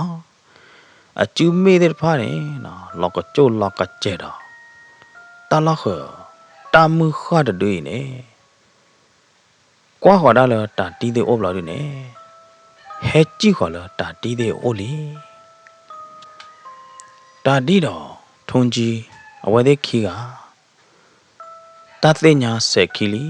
အစုမ့ၣ်သ့ၣ်တဖၣ်န့ၣ်နီၤ လီၤကစဲၤလီၤကစဲၤဒီး တၢ်လီၢ်ဃၢၤ တၢ်မုၢ်ဃၣ်တဒုအံၤန့ၣ် ကွၢ်ဃီၤဒၣ်လၢတၢ်ဒံၣ်သ့ၣ်အိၣ်ဘျီဒုန့ၣ် ဟဲစံၣ်ဃီၤလၢတၢ်ဒံၣ်သ့ၣ်အအိၣ်လံ. တၢ်ဒံၣ်ဒီး ထိၣ်ကၠံ အဝဲသ့ၣ်ခံဂၤ တၢ်သ့ၣ်ညါစဲၤခံလံ.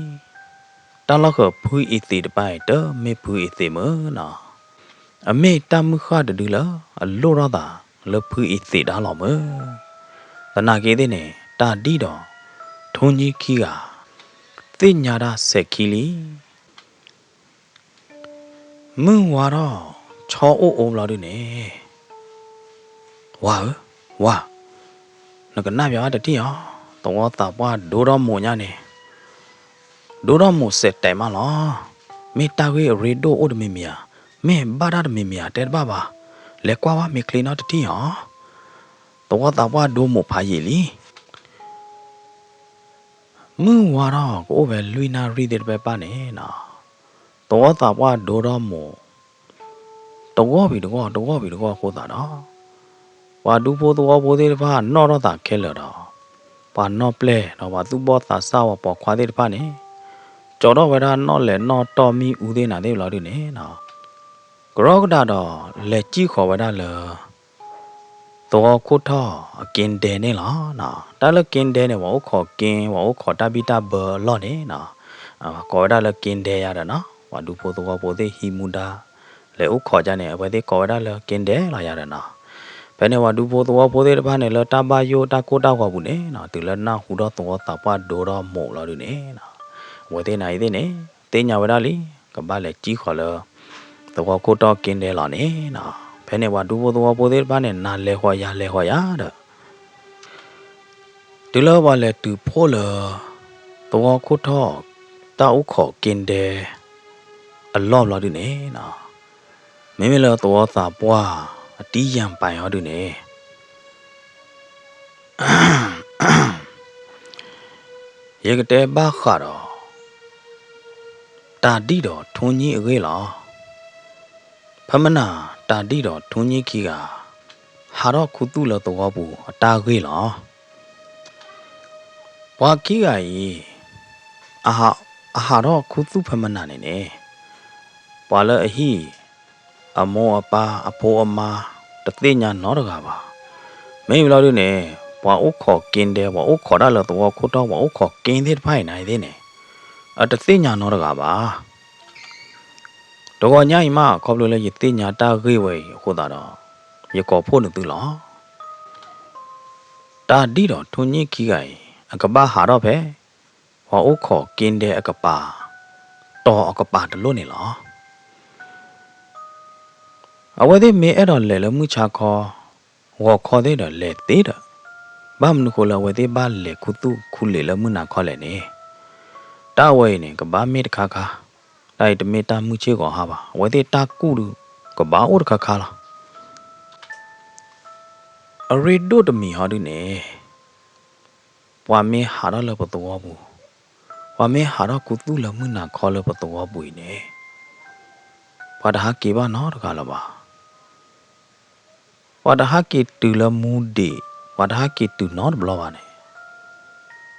တၢ်လီၢ်ဃၢၤဖုအ့သ့ၣ်တပၤအံၤ တမ့ၢ်ဖုအ့သ့ၣ်မၢ်နီၤ. အမ့ၢ်တၢ်မုၢ်ဃၢ်တဒုလၢ အလိၣ်ထီၣ်သးလၢဖုအံၤသံးဒါလီၤမၢ်. သနာ်က့သ့ၣ်န့ၣ် တၢ်ဒံၣ်ဒီး ထူညံခံဂၤ သ့ၣ်ညါတၢ်စဲးခံလံ. မုၢ်ဝါထီၣ် ဆီအိၣ်အိဘျီဒုန့ၣ်, ဝၤဧၢ, ဝၤ, နကနၣ်ပၠးတထံၣ်အီၤ, သဝီသးပှၢ်ဒိထီၣ်မိၢ်ညါန့ၣ်, ဒိထီၣ်မိၢ်စဲးတဲးမးလီၤ. မ့ၢ်တၢ်ဂ့ၢ်အရ့ဒိၣ်အိၣ်တမံၤမံၤဧါ, မ့ၢ်ဘၣ်တၢ်တမံၤမံၤဧါ, တဲတဘၣ်ဘၣ်, လဲၤကွၢ်ဝဲမ့ၢ်ချ့နီတထံၣ်အီၤ. သဝီသးပှၢ်ဒိမိၢ်ဖးယံာ်လံ. မုၢ်ဝါထီၣ်ကအိၣ်ဖဲလွံၢ်နၣ်ရံၣ်သ့ၣ်တဖၣ်န့ၣ်နီၤ, သဝီသးပှၢ်ဒိထီၣ်မိၢ် တဂီၢ်ဝံၤတဂီၢ် တဂီၢ်ဝံၤတဂီၢ်အဃိသတးဒီး, ပှၤဒူဖိသဝီဖိသ့ၣ်တဖၣ်နီၣ်ထီၣ်သးခဲလၢာ်ဒီး, ပှၤနီၣ်ပျဲၢ်ဒီးပှၤသူၣ်ဘီၣ်သးစၢ်ဝဲပိာ်ခွါသ့ၣ်တဖၣ်န့ၣ်, ကၠီထီၣ်ဝဲဒၣ်နီၣ်လဲၤနီၣ်တီၢ်မံအူသ့ၣ်နၤသ့ၣ်ဘျီဒုန့ၣ်နီၤ, ကရီကဒးဒီး လဲၤစံၣ်ဃီၤဝဲဒၣ်လၢ သဝီခိၣ်ထီၣ်အက့ဒဲန့ၣ်လီၤ. တၢ်လၢက့ဒဲန့ၣ် ပှၤအိၣ်ခိးက့, ပှၤအိၣ်ခိးတၢ်ဘံၣ်တၢ်ဘၢအလီၢ်န့ၣ်နီၤ, ကိးဝဲဒၣ်လၢက့ဒဲယၤဒီးနီၤ, ပှၤဒူဖိသဝီဖိသ့ၣ်ဟံးမူဒါ လဲၤအိၣ်ခိးဒ်န့ၣ် အဝဲသ့ၣ်ကိးဝဲဒၣ်လၢက့ဒဲလီၤယၤဒီးနီၤ. ဖဲန့ၣ်ပှၤဒူဖိသဝီဖိသ့ၣ်တဖၣ်န့ၣ် လၢတၢ်ဘၣ်ယိၣ်တၢ်ကိၢ်တၢ်ဂီၤပူၤန့ၣ်နီၤ, တုၤလၢနၢ်ဟူထီၣ်သဝီသးပှၢ်ဒိထီၣ်မိၢ်လီၤဒုန့ၣ်နီၤ, အဝဲသ့ၣ်နၤအံၤသ့ၣ်န့ၣ် သ့ၣ်ညါဝဲဒၣ်လံ, ကဘၣ်လဲၤစံၣ်ဃီၤလၢ သဝီခိၣ်ထီၣ်က့ဒဲလီၤန့ၣ်နီၤ. ဖဲန့ၣ်ပှၤဒူဖိသဝီဖိသ့ၣ်တဖၣ်န့ၣ် နၤလဲၤဃီၤယၤလဲၤဃီၤယၤဒီး တုၤလၢပှၤလဲၤတုၤဖှိၣ်လၢ သဝီခိၣ်ထီၣ် တၢ်အိၣ်ခိးက့ဒဲ အလီၢ်ဘျီဒုန့ၣ်နီၤ, မ့မ့ၢ်လၢသဝီသးပှၢ် အတံၢ်ယၢ်ပာ်အီၤဒုန့ၣ်, ယကတဲဘၣ်ဃးဒီး တၢ်ဒံၣ်ဒီးထူညံအဂ့ၢ်လီၤ. ဖဲမနၤ တၢ်ဒံၣ်ဒီးထူညံခံဂၤ ဟးထီၣ်ခူသူၣ်လၢသဝီပူၤအတၢ်ဂ့ၢ်လီၤ. ပှၤခံဂၤအံၤ အဟးထီၣ်ခူသူၣ်ဖဲမနၤန့ၣ်န့ၣ်, ပှၤလၢအဟံၣ် အမိၢ်အပၢ်အဖိအမါ တသ့ၣ်ညါနီတဂၤဘၣ်. မ့ၢ်ဘျီဒုန့ၣ် ပှၤအိၣ်ခိးက့ဒဲ ပှၤအိၣ်ခိးတၢ်လၢသဝီခိၣ်ထီၣ် ပှၤအိၣ်ခိးက့သ့ၣ်တဖၣ်အံၤနၤအံၤသ့ၣ်န့ၣ်, အတသ့ၣ်ညါနီတဂၤဘၣ်. တဂီၤညါအံၤမး ခီဖျိလၢယသ့ၣ်ညါတၢ်ဂ့ၢ်ဝဲအံၤအဃိသတးဒီး, ယကိးဖှိၣ်နသုလီၤ. တၢ်ဒံၣ်ဒီးထူညံခံဂၤအံၤ အကဘၣ်ဟးထီၣ်ဖဲ ပှၤအိၣ်ခိးက့ဒဲအကပၤ တီၤအကပၤတလိၣ်န့ၣ်လီၤ. အဝဲသ့ၣ်မ့ၢ်အဲၣ်ဒိးလဲၤလၢမုၢ်ဆါခီ ဂီၤခီသ့ၣ်ဒီးလဲၤသ့ဒီး, ဘၣ်မနုၤဃိလၢအဝဲသ့ၣ်ဘၣ်လဲၤခူသူၣ်ခူလံာ်လၢမုၢ်နၤခီလဲၣ်န့ၣ်, တၢ်ဝဲအံၤန့ၣ် ကဘၣ်မ့ၢ်တခါခါ, တၢ်အံၤတမ့ၢ်တၢ်မုၢ်ဆ့ၣ်ဂီၤဟါဘၣ်. အဝဲသ့ၣ်တၢ်ကူၣ်ဒုး ကဘၣ်အိၣ်တခါခါလီၤ. အရ့ဒိၣ်တမံၤဟီဒုန့ၣ်, ပှၤမ့ၢ်ဟးထီၣ်လၢပသဝီပူၤ, ပှၤမ့ၢ်ဟးထီၣ်ခူသူၣ်လၢမုၢ်နၤခီလၢပသဝီပူၤအံၤန့ၣ်, ပှၤတဟးက့ၤဘၣ်နီတဂၤလၢၤဘၣ်. ပှၤတဟးက့ၤတုၤလၢမူဒံး, ပှၤတဟးက့ၤတုၤနီတဘျီဘၣ်န့ၣ်,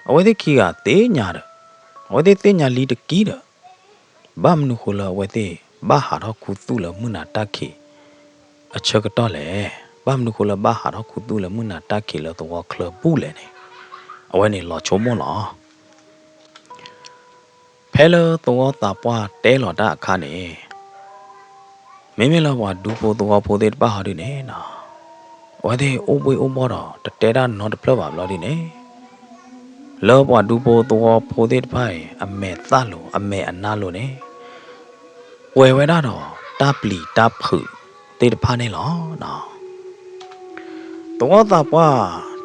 အဝဲသ့ၣ်ခံဂၤသ့ၣ်ညါဒီး, အဝဲသ့ၣ်သ့ၣ်ညါလံတက့ၢ်ဒီး, ဘၣ်မနုၤဃိလၢအဝဲသ့ၣ်ဘၣ်ဟးထီၣ်ခူသူၣ်လၢမုၢ်နၤတၢ်ခံးအဆၢကတီၢ်လဲၣ်. ဘၣ်မနုၤဃိလၢဘၣ်ဟးထီၣ်ခူသူၣ်လၢမုၢ်နၤတၢ်ခံးလၢသဝီချၢပူၤလဲၣ်န့ၣ်, အဝဲန့ၣ်လီၤဆိကမိၣ်လီၤ. ဖဲလၢသဝီသးပှၢ်တဲလီၤတၢ်အခါန့ၣ်, မ့မ့ၢ်လၢပှၤဒူဖိသဝီဖိသ့ၣ်တဖၣ်ဟီဒုန့ၣ်နီၤ, အဝဲသ့ၣ်အိၣ်ဘှ့ၣ်အိၣ်ဘှီၣ်ဒီး တတဲတၢ်နီတဖျၢၣ်ဘၣ်ဘျီဒုန့ၣ်, လၢပှၤဒူဖိသဝီဖိသ့ၣ်တဖၣ်အံၤ အမဲာ်သၣ်လိၤ အမဲာ်အနါလိၤန့ၣ်, ပှဲၤဝဲဒၣ်ဒီးတၢ်ပျံၤတၢ်ဖုးသ့ၣ်တဖၣ်န့ၣ်လီၤ. သဝီသးပှၢ်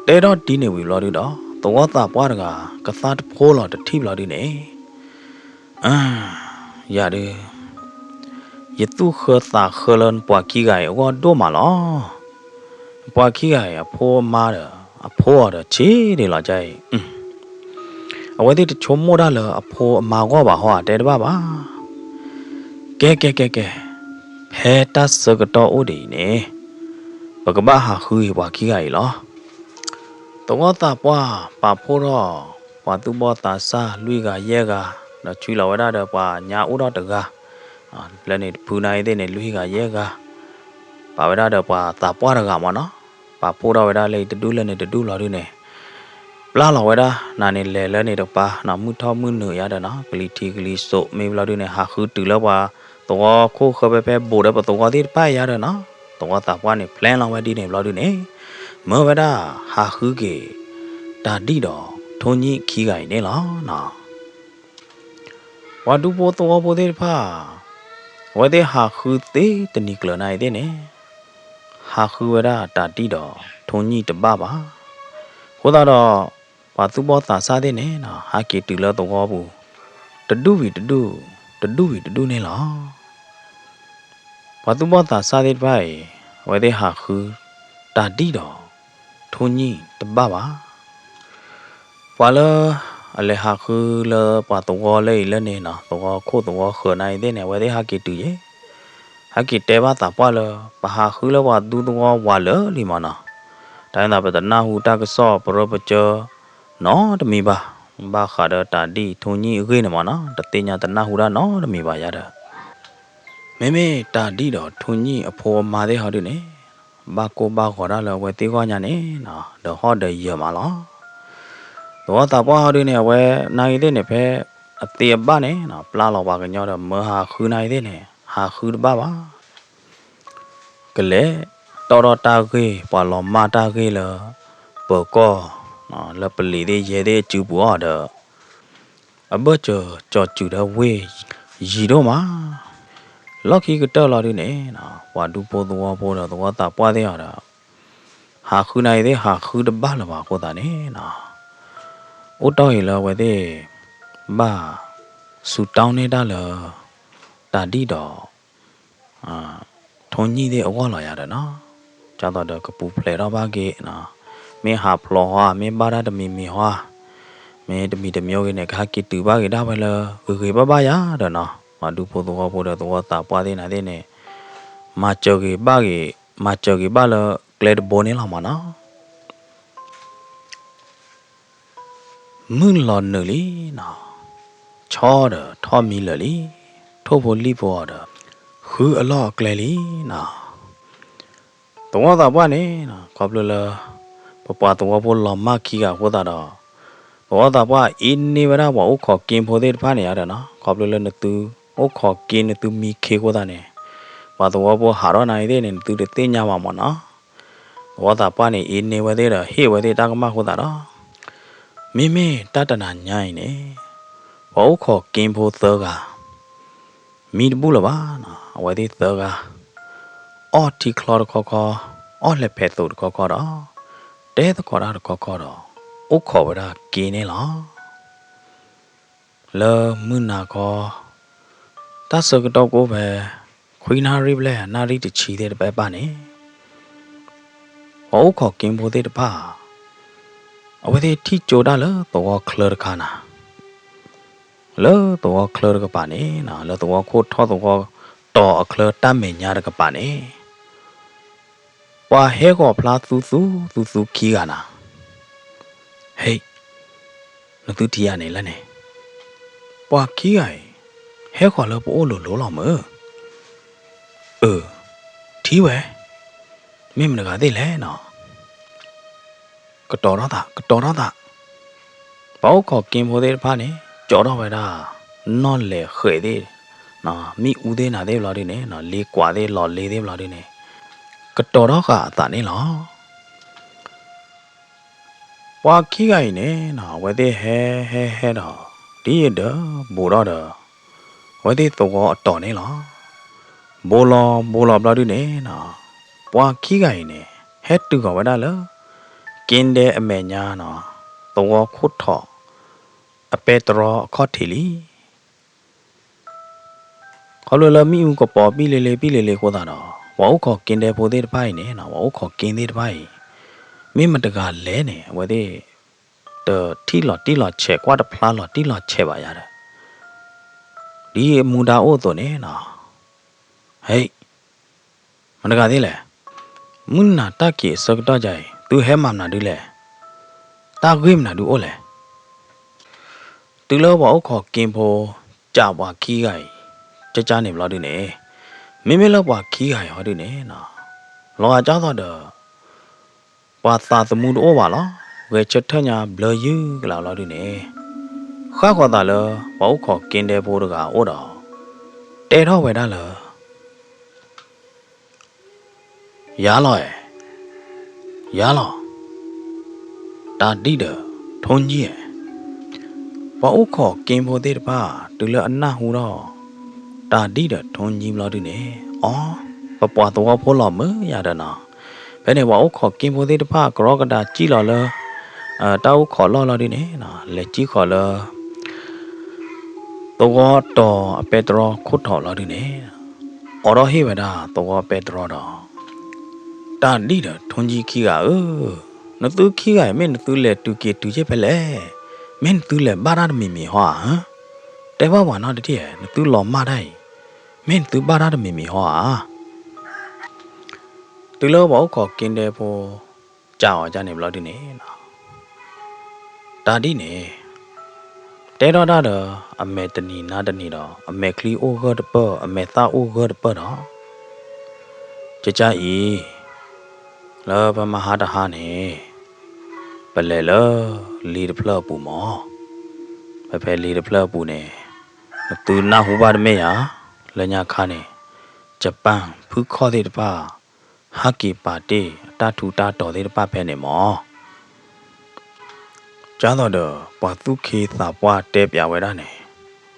တဲထီၣ်ဒ်န့ၣ်ဝံၤဘျီဒုဒီး သဝီသးပှၢ်တဂၤ ကသါတဖိလီၤတထံၣ်ဘျီဒုန့ၣ်, ယၤဒုး, ယသူၣ်ဃၢသးဃၢလၢနပှၤခံဂၤအံၤအဂီၢ်ဒိၣ်မးလီၤ. နပှၤခံဂၤအံၤ အဖိအမါဒီး အဖိအီၤဒီးဆံးဒံးလီၤ. ကၠါအံၤ အဝဲသ့ၣ်တဆိကမိၣ်တၢ်လၢအဖိအမါဂီၢ်ဘၣ်ဟီဧါ တဲတဘၣ်ဘၣ်. ကဲ ကဲ ကဲ ကဲ, ဖဲတၢ်ဆၢကတီၢ်အိၣ်ဒံးအံၤန့ၣ်, ပကဘၣ်ဟးဃုအံၤပှၤခံဂၤအံၤလီၤ. သဝီသးပှၢ်ပာ်ဖှိၣ်ထီၣ် ပှၤသူၣ်ဘီၣ်သးစၢ်လွံၢ်ဂၤယဲၢ်ဂၤ, ဒီးဆွံလီၤဝဲဒၣ်ဒီးပှၤညါအိၣ်ဒီးတဂၤ, လၢန့ၣ်တဖုနၤအံၤသ့ၣ်န့ၣ် လွံၢ်ဂၤယဲၢ်ဂၤ, ပာ်ဝဲဒၣ်ဒီးပှၤသးပှၢ်တဂၤမ့ၢ်နီၤ, ပာ်ဖှိၣ်ထီၣ်ဝဲဒၣ်လၢတဒူၣ်လၢန့ၣ်တဒူၣ်ဘျီဒုန့ၣ်, ပျၢ်လီၤဝဲဒၣ်နၤန့ၣ် လဲၤလၢန့ၣ်တကပၤနီၤ, မုၢ်ထီၣ်မုၢ်နုာ်ယါဒီးနီၤ, ကလံၤထံးကလံၤစိးမ့ၢ်ဘျီဒုန့ၣ် ဟးဃုတုၤလၢပှၤသ သဝီခိၣ်ဃၢဖဲဖဲဘူးဒီးပသဝီသ့ၣ်တဖၣ်အံၤယါဒီးနီၤ, သဝီသးပှၢ်န့ၣ် plan လီၤဝဲဒ်န့ၣ်ဘျီဒုန့ၣ်, မၢဝဲဒၣ်ဟးဃုက့ၤ တၢ်ဒံၣ်ဒီးထိၣ်ညိၣ်ခံဂၤအံၤန့ၣ်လီၤနီၤ. ပှၤဒူဖိသဝီဖိသ့ၣ်တဖၣ် အဝဲသ့ၣ်ဟးဃုသ့တနံၤကျၢၤနၤအံၤသ့ၣ်န့ၣ်, ဟးဃုဝဲဒၣ်တၢ်ဒံၣ်ဒီးထိၣ်ညိၣ်တဘၣ်ဘၣ်. အဃိသတးဒီး ပှၤသူၣ်ဘီၣ်သးစၢ်သ့ၣ်န့ၣ်နီၤ ဟးက့ၤတုၤလၢသဝီပူၤ တဒူၣ်ဝံၤတဒူၣ်, တဒူၣ်ဝံၤတဒူၣ်န့ၣ်လီၤ. ပှၤသူၣ်ဘီၣ်သးစၢ်သ့ၣ်တဖၣ်အံၤ အဝဲသ့ၣ်ဟးဃုတၢ်ဒံၣ်ဒီး ထိၣ်ညိၣ်တဘၣ်ဘၣ်. ပှၤလၢအလဲၤဟးဃုလၢပှၤသဝီလၢအံၤလၢန့ၣ်နီၤ, သဝီခိၣ်သဝီဃၢၤနၤအံၤသ့ၣ်န့ၣ် အဝဲသ့ၣ်ဟးက့ၤတုၤယဲၢ်, ဟဲက့ၤတဲဘၣ်သးပှၢ်လၢ ပဟးဃုလၢပှၤဒူသဝီဝးလၢာ်လံမးနီၤ, တၢ်န့ၣ်သးပတနၢ်ဟူတၢ်ကစီၣ်ပရၢပကၢနီတမံၤဘၣ်, ဘၣ်ဃးဒီးတၢ်ဒံၣ်ထိၣ်ညိၣ်အဂ့ၢ်န့ၣ်မးနီၤ, တသ့ၣ်ညါတနၢ်ဟူတၢ်နီတမံၤဘၣ်ယါဒီး မ့မ့ၢ်တၢ်ဒံၣ်ဒီးထိၣ်ညိၣ်အဖိအမါသ့ၣ်ဟီဒုန့ၣ်, ဘၣ်ကိၢ်ဘၣ်ဂီၤတၢ်လၢအဝဲသ့ၣ်ဂီၢ်ညါန့ၣ်နီၤ, ဒီးဟီၣ်ဒီးယၢၤမးလီၤ. သဝီသးပှၢ်ဟီဒုန့ၣ် အဝဲနၤအံၤသ့ၣ်န့ၣ် ဖဲအသ့အဘၣ်န့ၣ်နီၤ, ပျၢ်လီၤပှၤကညီဒီးမၢဟးဃုနၤအံၤသ့ၣ်န့ၣ် ဟးဃုတဘၣ်ဘၣ်. ကလဲၤတီၣ်ထီၣ်တၢ်ဂ့ၢ် ပှၤလီၤမၢ်တၢ်ဂ့ၢ်လၢ ပၢၤကီၢ် လၢပလံၤသ့ၣ်ယဲၢ်သ့ၣ်အစုပူၤအီၤဒီး အဘၢၣ်စၢၤကၠီၤစူၤဒီးဝ့ၢ်ယံၤဒိၣ်မး, လီၢ်ခံကတၢၢ်လီၤဒုန့ၣ်နီၤ, ပှၤဒူဖိသဝီဖိဒီးသဝီသးပှၢ်သ့ၣ်အီၤဒီး ဟးဃုနၤအံၤသ့ၣ် ဟးဃုတဘၣ်လၢၤဘၣ်အဃိသတးန့ၣ်နီၤ, အိၣ်တီၢ်အံၤလၢအဝဲသ့ၣ် ဘၣ်စူၤတီန့ၢ်တၢ်လၢ တၢ်ဒံၣ်ဒီး ထိၣ်ညိၣ်သ့ၣ်အဂီၢ်လီၤယၤဒီးနီၤ, ဒ်သိးဒီးကပူၤဖျဲးထီၣ်ဘၣ်က့ၤနီၤ, မ့ၢ်ဟးဖျိးဟီ မ့ၢ်ဘၣ်တၢ်တမံၤမံၤဟီ, မ့ၢ်တမံၤတမံၤဂ့ၤန့ၣ် ကဟဲက့ၤတုၤဘၣ်က့ၤဒၣ်ဝဲလၢဂ့ၤဂ့ၤဘၣ်ဘၣ်ယၤဒီးနီၤ, ပှၤဒူဖိသဝီဖိဒီးသဝီသးပှၢ်သ့ၣ်နၤသ့ၣ်န့ၣ် မၤစၢၤဂ့ၤဘၣ်ဂ့ၤ, မၤစၢၤဂ့ၤဘၣ်လၢကျဲတဘိန့ၣ်လီၤမးနီၤ. မုၢ်လီၤနုာ်လံနီၤ, ဆီဒီးထီၣ်မံလၢာ်လံ, ထိၣ်ဖိလံၣ်ဖိအီၤဒီး ဃုအလီၢ်အကျဲလံနီၤ. သဝီသးပှၢ်န့ၣ်နီၤ, ခီဖျိလၢ ပပှၤသဝီဖိလီၤမၢ်ခံဂၤအဃိသတးဒီး သဝီသးပှၢ်အ့န့ၢ်ဝဲဒၣ်ပှၤအိၣ်ခိးက့ဖိသ့ၣ်တဖၣ်န့ၣ်ယါဒီးနီၤ, ခီဖျိလၢနသုအိၣ်ခိးက့နသုမံခ့အဃိသတးန့ၣ်, ပှၤသဝီဖိဟးထီၣ်နၤအံၤသ့ၣ်န့ၣ် နသုတသ့ၣ်ညါဘၣ်မးနီၤ. သဝီသးပှၢ်န့ၣ် အ့န့ၢ်ဝဲသ့ၣ်ဒီး ဟ့ၣ်ဝဲသ့ၣ်တၢ်ကမၣ်အဃိသတးဒီး မ့မ့ၢ်တၢ်တနၤညါအံၤန့ၣ် ပှၤအိၣ်ခိးက့ဖိသၢဂၤ မံတဘူၣ်လၢၤဘၣ်နီၤ, အဝဲသ့ၣ်သၢဂၤ အီၣ်ထံချီတခီခီ, အီၣ်လဲၤဖဲးသိးတခီခီဒီး တဲသကိးတၢ်တခီခီဒီး အိၣ်ခိးဝဲဒၣ်က့န့ၣ်လီၤ. လၢမုၢ်နၤခီ တၢ်ဆၢကတီၢ်ကအိၣ်ဖဲ ခွံနၣ်ရံၣ်ဘျဲၣ် နၣ်ရံၣ်တဆံသ့ၣ်တဖၣ်န့ၣ် ပှၤအိၣ်ခိးက့ဖိသ့ၣ်တဖၣ် အဝဲသ့ၣ်ထံၣ်ကၠိတၢ်လၢသဝီချၢတခါနၤ, လၢသဝီချၢတကပၤန့ၣ်နီၤ, လၢသဝီခိၣ်ထီၣ်သဝီတီၤအချၢတၢ်မဲာ်ညါတကပၤန့ၣ် ပှၤဟဲဃီၤဖျါသူသူသူသူခံဂၤနၤ, ဟဲ, နသုထံၣ်ဧါန့ၣ်လၢန့ၣ်, ပှၤခံဂၤအံၤ ဟဲဃီၤလၢပအိၣ်လိၤလိၤလီၤမၢ်, အၢ, ထံၣ်ဝဲ, မ့ၢ်မတဂၤသ့ၣ်လဲၣ်နီၤ ကတီၤထီၣ်သး ကတီၤထီၣ်သး, ပှၤအိၣ်ခိးက့ဖိသ့ၣ်တဖၣ်န့ၣ် ကၠီထီၣ်ဝဲဒၣ် နီၣ်လဲၤဃဲးသ့ၣ်, မ့ၣ်အူသ့ၣ်နၤသ့ၣ်ဘျီဒုန့ၣ် လ့ကွးသ့ၣ်လီၤလ့သ့ၣ်ဘျီဒုန့ၣ် ကတီၤထီၣ်ဃာ်အသးန့ၣ်လီၤ. ပှၤခံဂၤအံၤန့ၣ် အဝဲသ့ၣ်ဟဲဟဲဟဲဒီး ဒ်အဒၢးဘူးထီၣ်ဒီး အဝဲသ့ၣ်သဝီအတီၤန့ၣ်လီၤ. ဘူးလီၤဘူးလီၤဘျီဒုန့ၣ် ပှၤခံဂၤအံၤန့ၣ် ဟဲတုၤဃီၤဝဲဒၣ်လၢ က့ဒဲအမဲာ်ညါနီၤ သဝီခိၣ်ထီၣ် အပဲတြီအခီၣ်ထံးလံ. ခီဖျိလၢမ့ၣ်အူကပီၤပံၣ်လ့လ့ပံၣ်လ့လ့အဃိသတးဒီး ပှၤအိၣ်ခိးက့ဒဲဖိသ့ၣ်တဖၣ်အံၤန့ၣ် ပှၤအိၣ်ခိးက့သ့ၣ်တဖၣ်အံၤ မ့ၢ်မတဂၤလဲၣ်န့ၣ် အဝဲသ့ၣ် တထံၣ်လီၤတံၢ်လီၤဆဲး ကွၢ်တဖျါလီၤတံၢ်လီၤဆဲးဘၣ်ယၤဒီး ဒ်မူဒါအိၣ်အသိးန့ၣ် ဟဲ မတဂၤသ့ၣ်လဲၣ်, မုၢ်နၤတၢ်က့ၤအဆၢကတီၢ်ဒ်အံၤ သုဟဲမၤမနုၤဒုလဲၣ်, တၢ်ဂ့ၢ်မနုၤဒုအိၣ်လဲၣ်. တုၤလၢပှၤအိၣ်ခိးက့ဖိ ကးပှၤခံဂၤအံၤ ကကန့ၣ်ဘျီဒုန့ၣ်, မ့မ့ၢ်လၢပှၤခံဂၤအံၤဟီဒုန့ၣ် လီၤဂာ်ကၢ်သိးဒီး ပှၤသးသမူတအိၣ်ဘၣ်လီၤ. ဂဲၤဆၢထၢၣ်ညါဘျၢယုၢ်ကလာ်လီၤဒုန့ၣ်, ဃၣ်ဃီၤသးလၢ ပှၤအိၣ်ခိးက့ဒဲဖိတဂၤအိၣ်ဒီး တဲထီၣ်ဝဲဒၣ်လၢ ယၤလီၤဧၢ, ယၤလီၤ, တၢ်ဒံၣ်ဒီး ထိၣ်ညံၣ်ဧၢ, ပှၤအိၣ်ခိးက့ဖိသ့ၣ်တဖၣ် တုၤလၢအနၢ်ဟူထီၣ် တၢ်ဒံၣ်ဒီးထိၣ်ညံၣ်ဘျီဒုန့ၣ်, အိ, ပပှၤသဝီဖိလီၤမုာ်ယၤဒီးနီၤ, ဖဲန့ၣ်ပှၤအိၣ်ခိးက့ဖိသ့ၣ်တဖၣ် ကရီကဒါစံၣ်လီၤလၢ တၢ်အိၣ်ခိးလီၢ်လီၤဒုန့ၣ်, လဲၤစံၣ်ဃီၤလၢ သဝီတီၤအပဲတြီခိၣ်ထီၣ်လီၤဒုန့ၣ်, အိးထီၣ်ဟ့ၣ်ဝဲဒၣ်သဝီပဲတြီဒီး တၢ်ဒံၣ်ဒီးထိၣ်ညံၣ်ခံဂၤဧၢ, နသုခံဂၤအံၤ မ့ၢ်နသုလဲၤတုၤက့ၤတုၤက့ၤဖဲလဲၣ်, မ့ၢ်နသုလဲၤဘၣ်တၢ်တမံၤမံၤဟီဧါ, တဲဘၣ်ပှၤနီတထံၣ်ဧၢ, နသုလီၤမၢ်တၢ်အံၤ မ့ၢ်နသုဘၣ်တၢ်တမံၤမံၤဟီဧါ. တုၤလၢပှၤအိၣ်ခိးက့ဒဲဖိ စံးအီၤဒ်န့ၣ်ဘျီဒုန့ၣ်, တၢ်ဒံၣ်န့ၣ် တဲထီၣ်တၢ်ဒီး အမဲာ်တနံၤနါတနံၤဒီး အမဲာ်ချံအိၣ်ဂၢၢ်တပၢၢ် အမဲာ်သၣ်အိၣ်ဂၢၢ်တပၢၢ်ဒီး, ကကါအံၤ လၢပမဟါတဟါန့ၣ် ပလဲၤလၢလ့တဖျၢၣ်အပူၤမၢ်, ဖဲဖဲလ့တဖျၢၣ်အပူၤန့ၣ် နသုနၢ်ဟူဘၣ်တမ့ၢ်ဧါ, လၢညါခါန့ၣ် ယပၣ်ဖုခီၣ်သ့ၣ်တဖၣ် ဟးက့ၤပာ်တ့ၢ်အတၢ်ထူးတၢ်တီၤသ့ၣ်တဖၣ်ဖဲန့ၣ်မၢ်. ကၢ်သိးဒီး ပှၤသူၣ်က့သးပှၢ်တဲပၠးဝဲဒၣ်န့ၣ်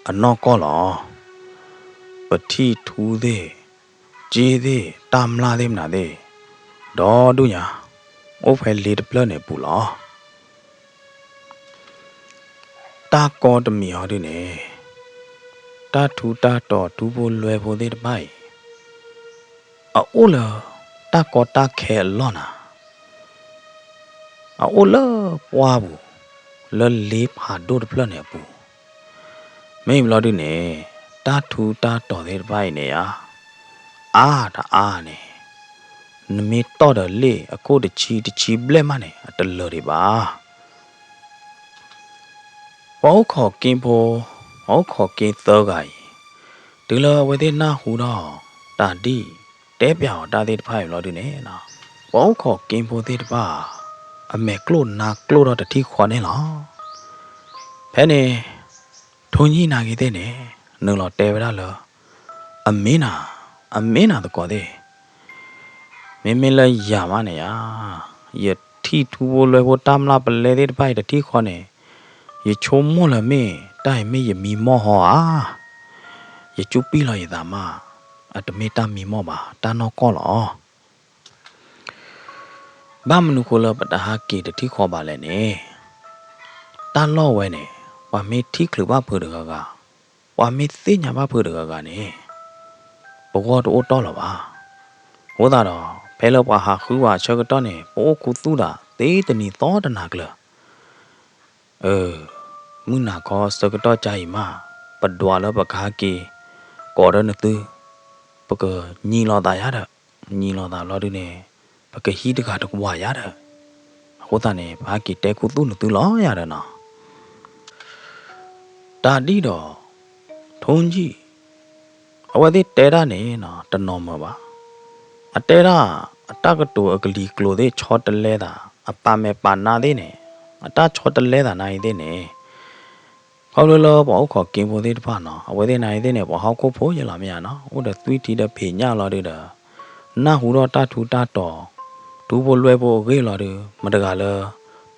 အနီၢ်ကီၢ်လီၤ. ပထံၣ်ထူသ့ၣ်, က့သ့ၣ်, တၢ်မျၢ်သ့ၣ်မနုၤသ့ၣ်, ဒီဒူၣ်ညါ အိၣ်ဖဲလ့တဖျၢၣ်န့ၣ်အပူၤလီၤ. တၢ်ကီတမံၤဟီဒုန့ၣ်, တၢ်ထူးတၢ်တီၤထူဖိလွဲဖိသ့ၣ်တဖၣ်အံၤ အအိၣ်လၢတၢ်ကီတၢ်ခဲအလီၢ်နၤ, အအိၣ်လၢပှၢ်ပူၤ လၢလ့ဖးဒိၣ်တဖျၢၣ်န့ၣ်အပူၤ, မ့ၢ်ဘျီဒုန့ၣ် တၢ်ထူးတၢ်တီၤသ့ၣ်တဖၣ်အံၤန့ၣ်ဧါ, အါတအါန့ၣ် နမ့ၢ်တီၢ်ဒီးလ့ၣ်အခိၣ်တဆံတဆံဘျဲၣ်မးန့ၣ် အတလၢာ်ဒံးဘၣ်. ပှၤအိၣ်ခိးက့ဖိ, ပှၤအိၣ်ခိးက့သၢဂၤအံၤ, တုၤလၢအဝဲသ့ၣ်နၢ်ဟူထီၣ် တၢ်ဒံၣ်တဲပၠးအီၤတၢ်သ့ၣ်တဖၣ်အံၤဘျီဒုန့ၣ်, ပှၤအိၣ်ခိးက့ဖိသ့ၣ်တဖၣ် အမဲာ်ကျိၣ်နါကျိၣ်ထီၣ်တထံၣ်ဃီန့ၣ်လီၤ. ဖဲန့ၣ် ထိၣ်ညံၣ်နၤဂ့ၤသ့ၣ်န့ၣ် နုာ်လီၤတဲဝဲဒၣ်လၢ အမ့ၢ်နၤ, အမ့ၢ်နၤသကိးသ့ၣ်, မ့မ့ၢ်လၢယၤမးန့ၣ်ဧါ, ယထံၣ်ထူဖိလွဲဖိတၢ်မျၢ်ပလဲသ့ၣ်တဖၣ်အံၤတထံၣ်ဃီန့ၣ်, ယဆိကမိၣ်လၢမ့ၢ်တၢ်အံၤမ့ၢ်ယမံမီၢ်ဟီဧါ, ယစူးပံၢ်လီၤယသးမး, အတမ့ၢ်တၢ်မံမီၢ်ဘၣ် တၢ်နီၢ်ကီၢ်လီၤ. ဘၣ်မနုၤဃိလၢပတဟးက့ၤတထံၣ်ဃီဘၣ်လဲၣ်န့ၣ်, တၢ်လီၢ်ဝဲန့ၣ် ပှၤမ့ၢ်ထံၣ်ချုးဘၣ်ဖုးတဂၤဂၤ, ပှၤမ့ၢ်သ့ၣ်ညါဘၣ်ဖုးတဂၤဂၤန့ၣ်, ပဂီၢ်တအိၣ်တီၢ်လၢၤဘၣ်. အဃိသတးဒီး ဖဲလၢပှၤဟးဃုဝဲအဆၢကတီၢ်န့ၣ် ပအိၣ်ခူသူၣ်ဒၣ်သ့တနံၤသီတနၤကျၢၤ အၢ, မုၢ်နၤခီဆၢကတီၢ်ကါအံၤမး, ပဒွးလၢပကဟဲက့ၤ ကိးဒီးနသု, ပကညံလိာ်သးယါဒီး, ညံလိာ်သးလီၤဒုန့ၣ်, ပကဟံးတဂၤတကဝၤယါဒီး, အဃိသတးန့ၣ် ပဟဲက့ၤတဲခူသူၣ်နသုလီၤယါဒီးနီၤ. တၢ်ဒ်ဒီး ထိၣ်ယံၣ် အဝဲသ့ၣ်တဲတၢ်န့ၣ်နီၤ တနီၤမုာ်ဘၣ်. အတဲဒၣ် အတၢ်ကတိၤအကလံၤကျိၤသ့ၣ်ဆီတလဲသး, အပာ်မဲာ်ပာ်နါသ့ၣ်န့ၣ်, အတၢ်ဆီတလဲသးနၤအံၤသ့ၣ်န့ၣ်, ခီဖျိလၢပှၤအိၣ်ခိးက့ဖိသ့ၣ်တဖၣ်နီၤ, အဝဲသ့ၣ်နၤအံၤသ့ၣ်န့ၣ် ပှၤဟီၣ်ခိၣ်ဖိယလီၤမ့ၢ်ဧါနီၤ, အိၣ်ဒီးသွံၣ်ထံဒီးဖံးညၣ်လီၤဒုဒီး, နၢ်ဟူထီၣ်တၢ်ထူးတၢ်တီၤ, ထူဖိလွဲဖိအဂ့ၢ်လီၤဒု, မတဂၤလၢ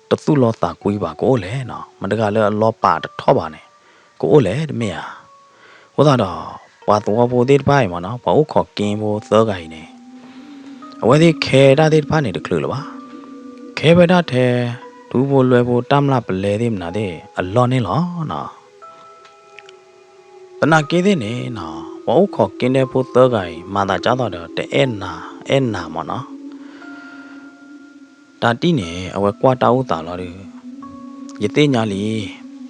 တသူၣ်လီသးကွံဘၣ်ကအိၣ်လဲၣ်နီၤ, မတဂၤလၢအလီၤပာ်တထီၣ်ဘၣ်န့ၣ် ကအိၣ်လဲၣ်တမ့ၢ်ဧါ. အဃိသတးဒီး ပှၤသဝီဖိသ့ၣ်တဖၣ်အံၤမ့ၢ်နီၤ, ပှၤအိၣ်ခိးက့ဖိသၢဂၤအံၤန့ၣ်, အဝဲသ့ၣ်ခဲတၢ်သ့ၣ်တဖၣ်န့ၣ်တချုးလၢၤဘၣ်. ခဲဝဲဒၣ်ထဲ ထူဖိလွဲဖိတၢ်မျၢ်ပလဲသ့ၣ်မနုၤသ့ၣ်အလီၢ်န့ၣ်လီၤ. သနာ်က့သ့ၣ်န့ၣ်နီၤ, ပှၤအိၣ်ခိးက့ဒဲဖိသၢဂၤအံၤ မၤသးကၢ်သိးဒီး တအဲၣ်နၤ အဲၣ်နၤမ့ၢ်နီၤ. တၢ်တံၢ်န့ၣ် အဝဲကွၢ်တၢ်အိၣ်သးလီၤဒု, ယသ့ၣ်ညါလံ,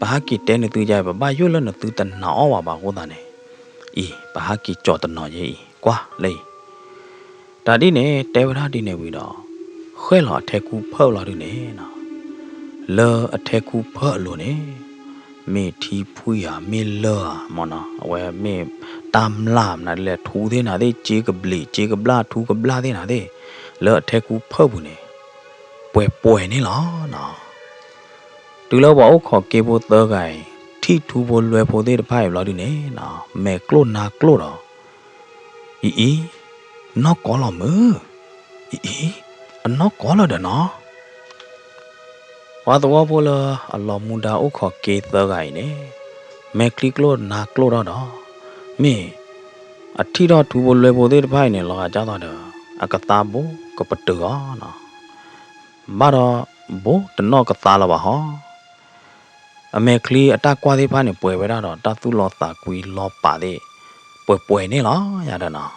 ပဟဲက့ၤတဲနသုယါအံၤ ပဘၣ်ယိၣ်လၢနသုတနာ်အီၣ်ဘၣ်ဘၣ်အဃိသတးန့ၣ်, အံၤ ပဟဲက့ၤကၠီၤတနီၤယဲအံၤ ကွၢ်လၢအံၤ. တၢ်ဒ်န့ၣ် တဲဝဲဒၣ်ဒ်န့ၣ်ဝံၤဒီး, ဃဲၣ်လီၤအထဲခူဖၢၣ်လီၤဒုန့ၣ်နီၤ, လၢအထဲခူဖၢၣ်အလိၤန့ၣ်, မ့ၢ်ထံဖှံဧါ မ့ၢ်လၢၢ်ဧါမ့ၢ်နီၤ, အဝဲမ့ၢ်တၢ်မျၢ်မနုၤလဲၣ် ထူသ့ၣ်နၤသ့ၣ် စ့ကဘျံး စ့ကဘျၣ် ထူကဘျၣ်သ့ၣ်နၤသ့ၣ်, လၢအထဲခူဖၢၣ်ပူၤန့ၣ် ပှဲၤပှဲၤန့ၣ်လီၤနီၤ. တုၤလၢပှၤအိၣ်ခိးက့ဖိသၢဂၤအံၤ ထံၣ်ထူဖိလွဲဖိသ့ၣ်တဖၣ်အံၤဘျီဒုန့ၣ်နီၤ မဲာ်ကျိၣ်နါကျိၣ်ဒီး အံၤအံၤ, နီၢ်ကီလီၤမုၢ်, အံၤအံၤ, အနီၢ်ကီလီၤဒီးနီၤ. ပှၤသဝီဖိလၢအလီၤမူဒါအိၣ်ခိးက့ၤသၢဂၤအံၤန့ၣ် မဲာ်ချံကျိၣ်နါကျိၣ်ထီၣ်ဒီး မ့ၢ်အထံၣ်ထီၣ်ထူဖိလွဲဖိသ့ၣ်တဖၣ်အံၤန့ၣ် လီၤဂာ်ဒ်သိးဒီး အကသါဘိကပတုာ်အီၤနီၤ. ဘၣ်ဒီး ဘိတနီၣ်ကသါလၢၤဘၣ်ဟီ. အမဲာ်ချံအတၢ်ကွၢ်သ့ၣ်တဖၣ်န့ၣ် ပှဲၤဝဲဒၣ်ဒီးတၢ်သူၣ်လီသးကွံလီၤပာ်သ့ၣ် ပှဲၤပှဲၤန့ၣ်လီၤယၤဒီးနီၤ.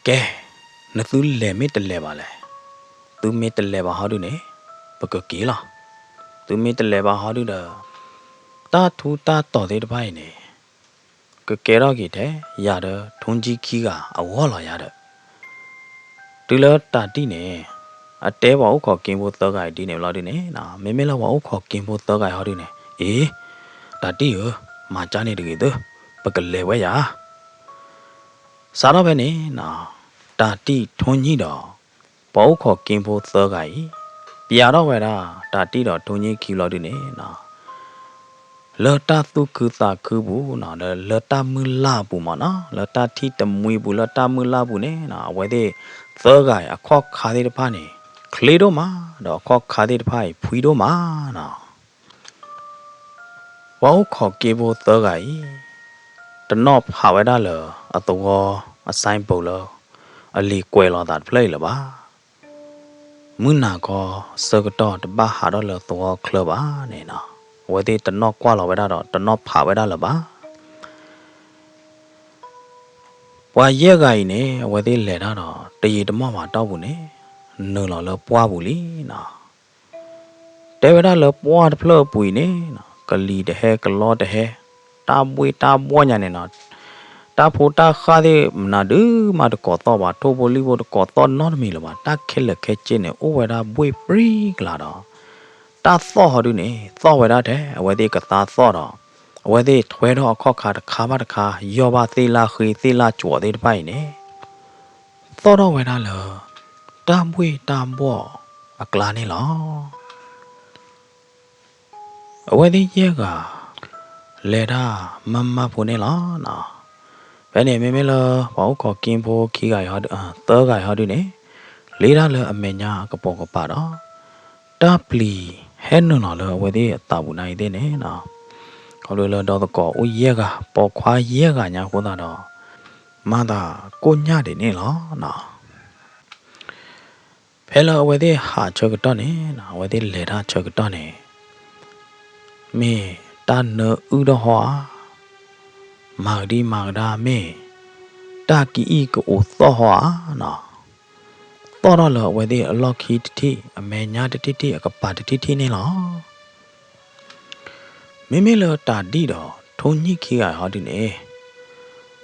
ကဲ, နသုလဲၤမ့ၢ်တလဲၤဘၣ်လဲၣ်. သုမ့ၢ်တလဲၤဘၣ်ဟီဒုန့ၣ် ပကက့ၤလီၤ. သုမ့ၢ်တလဲၤဘၣ်ဟီဒုဒီး တၢ်ထူတၢ်တီၤသ့ၣ်တဖၣ်အံၤန့ၣ် ကကဲထီၣ်က့ၤထဲယၤဒီး ထိၣ်ကၠံခံဂၤအဂီၢ်လီၤယၤဒီး တုၤလၢတၢ်တံၢ်န့ၣ် အတဲပှၤအိၣ်ခိးက့ဖိသၢဂၤအံၤဒ်န့ၣ်ဘျီဒုန့ၣ်နီၤ, မ့မ့ၢ်လၢပှၤအိၣ်ခိးက့ဖိသၢဂၤအံၤဟီဒုန့ၣ် အ့, တၢ်တံၢ်ဧၢ, မၤကၢ်န့ၣ်တဂ့ၤသု, ပကလဲၤဝဲယၤ စးထီၣ်ဖဲန့ၣ်နီၤ, တၢ်တံၢ်ထိၣ်ကၠံဒီး ပှၤအိၣ်ခိးက့ဖိသၢဂၤအံၤ ပျးထီၣ်ဝဲဒၣ် တၢ်တံၢ်ဒီးထိၣ်ကၠံခံဘျီဒုန့ၣ်နီၤ လၢတၢ်သူၣ်ခုသးခုပူၤနီၤ, လၢတၢ်မုၢ်လၢ်အပူၤမ့ၢ်နီၤ, လၢတၢ်ထံၣ်တမှံပူၤ လၢတၢ်မုၢ်လၢ်ပူၤန့ၣ်နီၤ, အဝဲသ့ၣ်သၢဂၤအံၤ အခီၣ်ခါသ့ၣ်တဖၣ်န့ၣ် ချ့ဒိၣ်မး, ဒီးအခီၣ်ခါသ့ၣ်တဖၣ်အံၤ ဖှံဒိၣ်မးနီၤ. ပှၤအိၣ်ခိးက့ဖိသၢဂၤအံၤ တနီၣ်ဖးဝဲဒၣ်လၢအသဝီအ signboard လၢ အလံာ်ကွဲးလီၤသးတဖျၢၣ်အံၤလၢၤဘၣ်. မုၢ်နၤခီဆၢကတီၢ်တဘၣ်ဟးထီၣ်လၢသဝီချၢဘၣ်န့ၣ်နီၤ, အဝဲသ့ၣ်တနီၣ်ကွၢ်လီၤဝဲဒၣ်ဒီး တနီၣ်ဖးဝဲဒၣ်လၢၤဘၣ်. ပှၤယဲၢ်ဂၤအံၤန့ၣ် အဝဲသ့ၣ်လဲၤတၢ်ဒီး တယံာ်တမီၢ်ဘၣ်တီၢ်ပူၤန့ၣ် နုာ်လီၤလၢပှၢ်ပူၤလံနီၤ. တဲဝဲဒၣ်လၢပှၢ်တဖျၢၣ်အပူၤအံၤန့ၣ်နီၤ, ကလံၤတဟဲကလီတဟဲ, တၢ်ဘှ့ၣ်တၢ်ဘှီၣ်ညါန့ၣ်နီၤ, တၢ်ဖိတၢ်ဃၢ်သ့ၣ်မနုၤဒုးမးတကိးသီၣ်ဘၣ်, ထိၣ်ဖိလံၣ်ဖိတကိးသီၣ်နီတမံၤလၢၤဘၣ်, တၢ်ခဲလၢာ်ခဲဆ့န့ၣ် အိၣ်ဝဲဒၣ်ဘှ့ၣ်ပြံကျါဒီး တၢ်သီၣ်ဟီဒုန့ၣ် သီၣ်ဝဲဒၣ်ထဲအဝဲသ့ၣ်ကသါသီၣ်ဒီး အဝဲသ့ၣ်ထွဲထီၣ်အခီၣ်ခါတခါဘၣ်တခါ ယီၢ်ဘၣ်သ့ၣ်လၢဃ့သ့ၣ်လၢကၠီၤသ့ၣ်တဖၣ်အံၤန့ၣ် သီၣ်ထီၣ်ဝဲဒၣ်လၢ တၢ်ဘှ့ၣ်တၢ်ဘှီၣ်အကျါန့ၣ်လီၤ. အဝဲသ့ၣ်ယဲၢ်ဂၤ လဲၤတၢ်မၤမၤဖိန့ၣ်လီၤ. ဖဲန့ၣ်မ့မ့ၢ်လၢ ပှၤအိၣ်ခိးက့ဖိခံဂၤအံၤဟီဒု, သၢဂၤအံၤဟီဒုန့ၣ် လ့တၢ်လၢအမဲာ်ညါအကပိာ်ကပၤဒီး တၢ်ပျံၤဟဲနုာ်လီၤလၢအဝဲသ့ၣ်အသးပူၤနၤအံၤသ့ၣ်န့ၣ်နီၤ, ခီဖျိလၢဒီသကိးအိၣ်ယဲၢ်ဂၤ ပိာ်ခွါယဲၢ်ဂၤညါအဃိသတးဒီး မၤသးကိၣ်ညၣ်ဒံးန့ၣ်လီၤ. ဖဲလၢအဝဲသ့ၣ်ဟးဆၢကတီၢ်န့ၣ်နီၤ, အဝဲသ့ၣ်လဲၤတၢ်ဆၢကတီၢ်န့ၣ် မ့ၢ်တၢ်နၢအုၣ်ထီၣ်ဟီဧါ, မၤကဒံမၤကဒါမ့ၢ် တၢ်ကအံၣ်ကအိးသီၣ်ဟီဧါနီၤ, သီၣ်ထီၣ်လၢအဝဲသ့ၣ်အလီၢ်ခံတထံၣ်, အမဲာ်ညါတထံၣ်ထံၣ်, အကပၤတထံၣ်ထံၣ်န့ၣ်လီၤ. မ့မ့ၢ်လၢတၢ်ဒံၣ်ဒီးထိၣ်ညံၣ်ခံဂၤဟီဒုန့ၣ်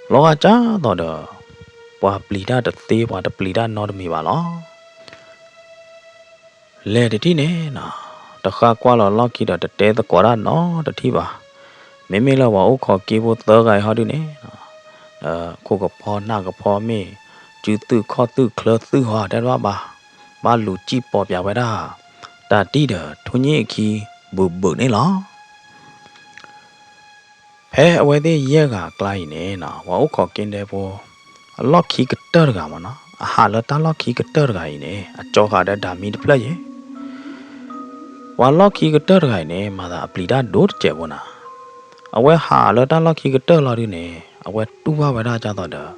လီၤဂာ်ဒ်သိးဒီး ပှၤပျံၤတၢ်တသ့ ပှၤတပျံၤတၢ်နီတမံၤဘၣ်လီၤ. လဲၤတထံၣ်န့ၣ်နီၤ, တဃၣ်ကွၢ်လီၤလီၢ်ခံဒီးတတဲသကိးတၢ်နီတထံၣ်ဘၣ်. မ့မ့ၢ်လၢပှၤအိၣ်ခိးက့ဖိသၢဂၤအံၤဟီဒုန့ၣ် ခိၣ်ကဖီနၢ်ကဖီမ့ၢ် စုသုးခီၣ်သုးချၢသုးဟီတဲတဘၣ်ဘၣ်, ဘၣ်လူၤစံၣ်ပိာ်ပၠးဝဲဒၣ် တၢ်ဒံၣ်ဒီးထိၣ်ညံၣ်အခံဘုးဘုးန့ၣ်လီၤ. ဖဲအဝဲသ့ၣ်ယဲၢ်ဂၤအကျါအံၤန့ၣ်နီၤ, ပှၤအိၣ်ခိးက့ဒဲဖိ အလီၢ်ခံကတၢၢ်တဂၤမ့ၢ်နီၤ, အဟးလၢတၢ်လီၢ်ခံကတၢၢ်တဂၤအံၤန့ၣ် အကၠီဃာ်ဒီးဒၤမံတဖျၢၣ်ယဲၢ် ပှၤလီၢ်ခံကတၢၢ်တဂၤအံၤန့ၣ် မၤသးအပျံၤတၢ်ဒိၣ်တစဲးဖိနၤ, အဝဲဟးလၢတၢ်လီၢ်ခံကတၢၢ်လီၤဒုန့ၣ် အဝဲတူၢ်ဘၣ်ဝဲဒၣ်ဒ်သိးဒီး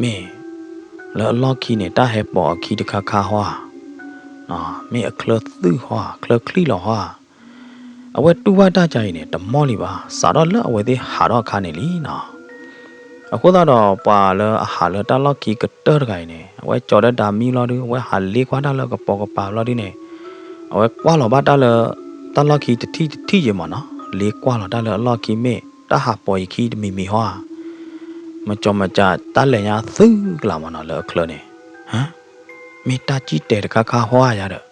မ့ၢ် လၢအလီၢ်ခံန့ၣ် တၢ်ဟဲပိာ်အခံတခါခါဟီဧါ, မ့ၢ်အချၢသုးဟီဧါ, ချၢချံၣ်လီၤဟီဧါ, အဝဲတူၢ်ဘၣ်တၢ်ကါအံၤန့ၣ် တမီၢ်လံဘၣ်, စးထီၣ်လၢအဝဲသ့ၣ်ဟးထီၣ်အခါန့ၣ်လံနီၤ. အဃိသတးဒီးပှၤလၢအဟးလၢတၢ်လီၢ်ခံကတၢၢ်တဂၤအံၤန့ၣ် အဝဲကၠီၤဒီးဒၤမံလီၤဒု အဝဲဟးလ့ကွၢ်တၢ်လၢကပိာ်ကပၤလီၤဒုန့ၣ် အဝဲကွၢ်လီၤဘၣ်တၢ်လၢ တၢ်လီၢ်ခံတထံၣ်တထံၣ်ယဲၢ်မ့ၢ်နီၤ, လ့ကွၢ်လီၤတၢ်လၢအလီၢ်ခံမ့ၢ် တၢ်ဟးပိာ်အခံတမံၤမံၤဟီဧါ, မကၠီၤမကၠးတၢ်လဲၤညါသုးကလးမ့ၢ်နီၤလၢအချၢန့ၣ် မ့ၢ်တၢ်စံၣ်တဲၤတခါခါဟီဧါယၤဒီး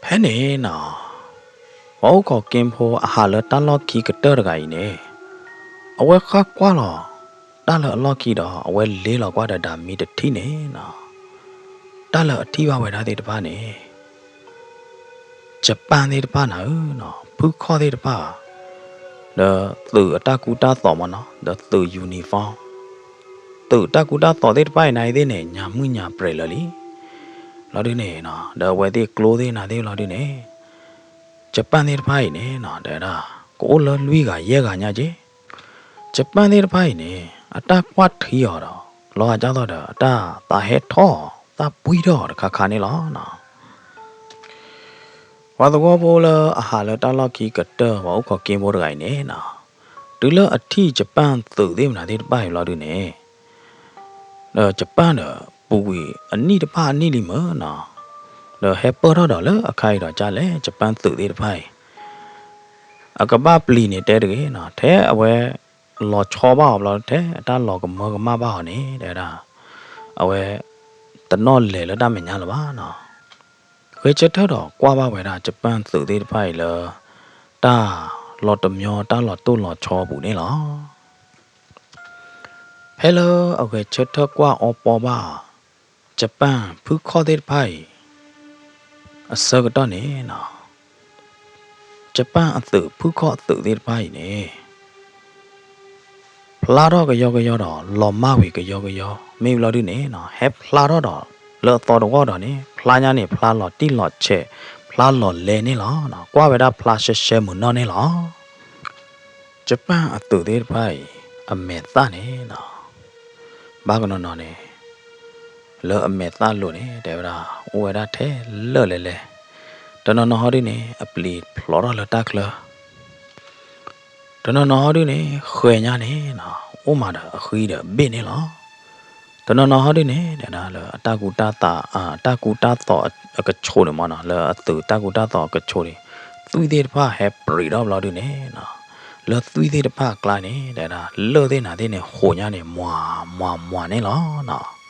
ဖဲန့ၣ်နီၤ, ပှၤအိၣ်ခိးက့ဖိအဟးလၢတၢ်လီၢ်ခံကတၢၢ်တဂၤအံၤန့ၣ် အဝဲဃၣ်ကွၢ်လီၤ တၢ်လၢအလီၢ်ခံဒီး အဝဲလ့လီၤကွၢ်ဒီးဒၤမံတထံၣ်န့ၣ်နီၤ, တၢ်လၢအထံၣ်ဘၣ်ဝဲဒၣ်သ့ၣ်တဖၣ်န့ၣ် ယပၣ်ၣ်သ့ၣ်တဖၣ်နၤဧၢနီၤ, ဖုခီၣ်သ့ၣ်တဖၣ် ဒီးသုးအတၢ်ကူတၢ်သိးမ့ၢ်နီၤ, ဒီးသုး uniform သုးတၢ်ကူတၢ်သိးသ့ၣ်တဖၣ်အံၤနၤအံၤသ့ၣ်န့ၣ် ညါမုၢ်ညါပြဲးလၢာ်လံ လီၤဒုန့ၣ်နီၤ, ဒီးအဝဲသ့ၣ်ကျိသ့ၣ်နၤသ့ၣ်လီၤဒုန့ၣ် ယပၣ်ၣ်သ့ၣ်တဖၣ်အံၤန့ၣ်နီၤ တဲဝဲဒၣ် ကအိၣ်လၢလွံၢ်ဂၤယဲၢ်ဂၤညါက့, ယပၣ်ၣ်သ့ၣ်တဖၣ်အံၤန့ၣ် အတၢ်ကွၢ်ထံအီၤဒီး လီၤဂာ်ဒ်သိးဒီး အတၢ်သးဟဲထီၣ် သးပှံထီၣ်တခါခါန့ၣ်လီၤနီၤ. ပှၤသဝီဖိလၢအဟးလၢတၢ်လီၢ်ခံကတၢၢ် ပှၤအိၣ်ခိးက့ဖိတဂၤအံၤန့ၣ်နီၤ, တုၤလၢအထံၣ်ယပၣ်ၣ်သုးသ့ၣ်မနုၤသ့ၣ်တဖၣ်အံၤလီၤဒုန့ၣ် ဒီးယပၣ်ၣ်ဒီး ပူၤကွံာ်အနံၣ်တဖၣ်အနံၣ်လံမ့ၢ်နီၤ, ဒီးဟဲပၢၢ်ထီၣ်ဒီးလၢအခါအံၤဒီးကၢ်လဲၣ် ယပၣ်ၣ်သုးသ့ၣ်တဖၣ်အံၤ အကဘၣ်ပျံၤန့ၣ်တဲတဂ့ၤနီၤ, ထဲအဝဲလီၤဆီဘၣ်အီၤဘျီ ထဲအတၢ်လီၤကမၢကမၣ်ဘၣ်အီၤန့ၣ် တဲဝဲဒၣ် အဝဲ တနီၣ်လဲၤလၢတၢ်မဲာ်ညါလၢၤဘၣ်နီၤ. ဂဲၤဆၢထၢၣ်ဒီးကွၢ်ဘၣ်ဝဲဒၣ် ယပၣ်ၣ်သုးသ့ၣ်တဖၣ်အံၤလၢ တၢ်လီၤတမံၤ တၢ်လီၤတိၢ်လီၤဆီအပူၤန့ၣ်လီၤ. ဖဲလၢအဂဲၤဆၢထၢၣ်ကွၢ်အီပီဘၣ် ယပၣ်ၣ်ဖုခီၣ်သ့ၣ်တဖၣ်အံၤ အဆၢကတီၢ်န့ၣ်နီၤ, ယပၣ်ၣ်အသုးဖုခီၣ်သုးသ့ၣ်တဖၣ်အံၤန့ၣ် ဖျါထီၣ်ကယီကယီဒီး လီၤမၢ်ဝံၤကယီကယီ မ့ၢ်ဘျီဒုန့ၣ်နီၤ, ဟဲဖျါထီၣ်ဒီး လၢအသီတဝီၢ်ဒီးန့ၣ် ဖျါညါန့ၣ် ဖျါလီၤတံၢ်လီၤဆဲး ဖျါလီၤလဲန့ၣ်လီၤ. ကွၢ်ဝဲဒၣ်ဖျါရှဲရှဲမုၢ်နီၢ်န့ၣ်လီၤ. ယပၣ်ၣ်အသုးသ့ၣ်တဖၣ်အံၤ အမဲာ်သၣ်န့ၣ်နီၤ, ဘၣ်ကနီၤနီၤန့ၣ် လၢအမဲာ်သၣ်လိၤန့ၣ် တဲဝဲဒၣ် အိၣ်ဝဲဒၣ်ထဲလၢာ်လဲၣ်လဲၣ်, တနီၤနီၤဟီဒုန့ၣ် အပျံၤဖျိးထီၣ်လၢတၢ်ချၢ တနီၤနီၤဟီဒုန့ၣ် ဃဲၤညါန့ၣ်နီၤ အိၣ်မးဒီးအဃံဒီးအဘ့ၣ်န့ၣ်လီၤ. တနီၤနီၤဟီဒုန့ၣ် တဲဒၣ်လၢအတၢ်ကူတၢ်သး အတၢ်ကူတၢ်သိးအကဆိးန့ၣ်မ့ၢ်နီၤ, လၢအသုးတၢ်ကူတၢ်သိးအကဆိးန့ၣ် သွံၣ်သ့ၣ်တဖၣ်ဟဲပြံးထီၣ်ဘျီဒုန့ၣ်နီၤ, လၢသွံၣ်သ့ၣ်တဖၣ်အကျါန့ၣ် တဲဒၣ်လၢၢ်သ့ၣ်နၤသ့ၣ်န့ၣ် ဟိးညါန့ၣ် မွၤမွၤမွၤန့ၣ်လီၤနီၤ.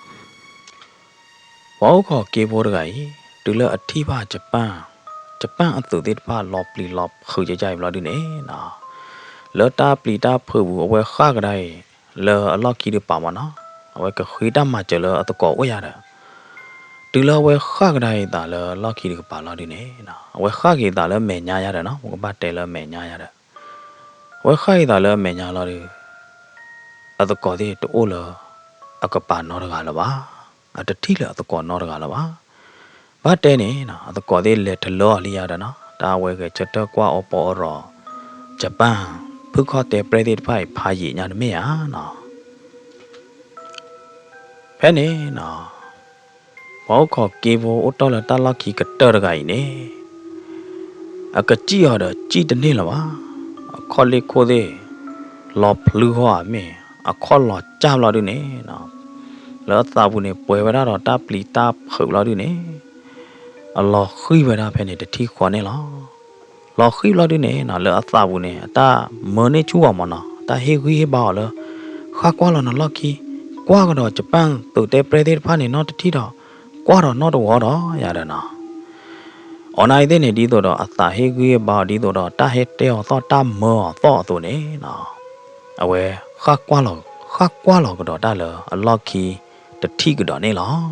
ပှၤအိၣ်ခိးက့ဖိတဂၤအံၤ တုၤလၢအထံၣ်ဘၣ် ယပၣ်ၣ်အသုးသ့ၣ်တဖၣ်လီၤပျံၤလီၤဖုးကကါအံၤဘျီဒုန့ၣ်နီၤ, လၢတၢ်ပျံၤတၢ်ဖုးပူၤ အဝဲဃၣ်ကဒါအံၤ လၢအလီၢ်ခံတကပၤမ့ၢ်နီၤ, အဝဲကဃ့တၢ်မၤစၢၤလၢအသကိးအိၣ်ယါဒီး တုၤလၢအဝဲဃၣ်ကဒါအံၤသးလၢအလီၢ်ခံတကပၤလီၤဒုန့ၣ် အဝဲဃၣ်က့ၤသးလၢမဲာ်ညါယါဒီးနီၤ, ပကဘၣ်တဲလၢမဲာ်ညါယါဒီး အဝဲဃၣ်က့ၤသးလၢမဲာ်ညါလီၤဒု အသကိးသ့ၣ်တအိၣ်လၢအကပၤနီတဂၤလၢၤဘၣ်. အတထံၣ်လၢအသကိးနီတဂၤလၢၤဘၣ်. ဘၣ်တဲန့ၣ်နီၤ အသကိးသ့ၣ်လဲၤတလၢအီၤလံယါဒီးနီၤ, တၢ်အဝဲဂဲၤဆၢထၢၣ်ကွၢ်အီပီအီရီၤ ယပၣ်ၣ် ဖုခီၣ်တဲပြဲၣ်သ့ၣ်တဖၣ်အံၤ ဖးယံာ်ညါတမ့ၢ်ဧါနီၤ. ဖဲန့ၣ်နီၤ ပှၤအိၣ်ခိးက့ဖိအိၣ်တီၢ်လၢတၢ်လီၢ်ခံကတၢၢ်တဂၤအံၤန့ၣ် အကစံၣ်အီၤဒီးစံၣ်တန့ၢ်လၢၤဘၣ်. အခီၣ်လ့ၢ်ခိၣ်သ့ၣ် လီၤဖျုဃီဧါမ့ၢ် အခီၣ်လီၤကၢ်ဘျီဒုန့ၣ်နီၤ, လၢအသးပူၤန့ၣ် ပှဲၤဝဲဒၣ်ဒီးတၢ်ပျံၤတၢ်ဖုးဘျီဒုန့ၣ် အလီၤဃံၤဝဲဒၣ်ဖဲန့ၣ်တထံၣ်ဃီန့ၣ်လီၤ. လီၤဃံၤဘျီဒုန့ၣ်နီၤ လၢအသးပူၤန့ၣ် အတၢ်မၢန့ၢ်ဆူၣ်အီၤမ့ၢ်နီၤ, တၢ်ဟ့ၣ်ဂံၢ်ဟ့ၣ်ဘါအီၤလၢ ဃၣ်ကွၢ်လီၤနလီၢ်ခံ, ကွၢ်ကဒီးယပၣ်ၣ်သုးတဲပြဲၣ်သ့ၣ်တဖၣ်န့ၣ် နီတထံၣ်ဒီး ကွၢ်ဒီးနီတဝီဒီးယၤဒီးနီၤ. အီၤနၤအံၤသ့ၣ်န့ၣ် ဒ်သိးဒီးအသးဟ့ၣ်ဂံၢ်ဟ့ၣ်ဘါအီၤ ဒ်သိးဒီးတၢ်ဟဲတဲအီၤသီၣ်တၢ်မၢအီၤသီၣ်အသိးန့ၣ်နီၤ, အဝဲ ဃၣ်ကွၢ်လီၤကဒီးတၢ်လၢအလီၢ်ခံတထံၣ်ကဒီးန့ၣ်လီၤ.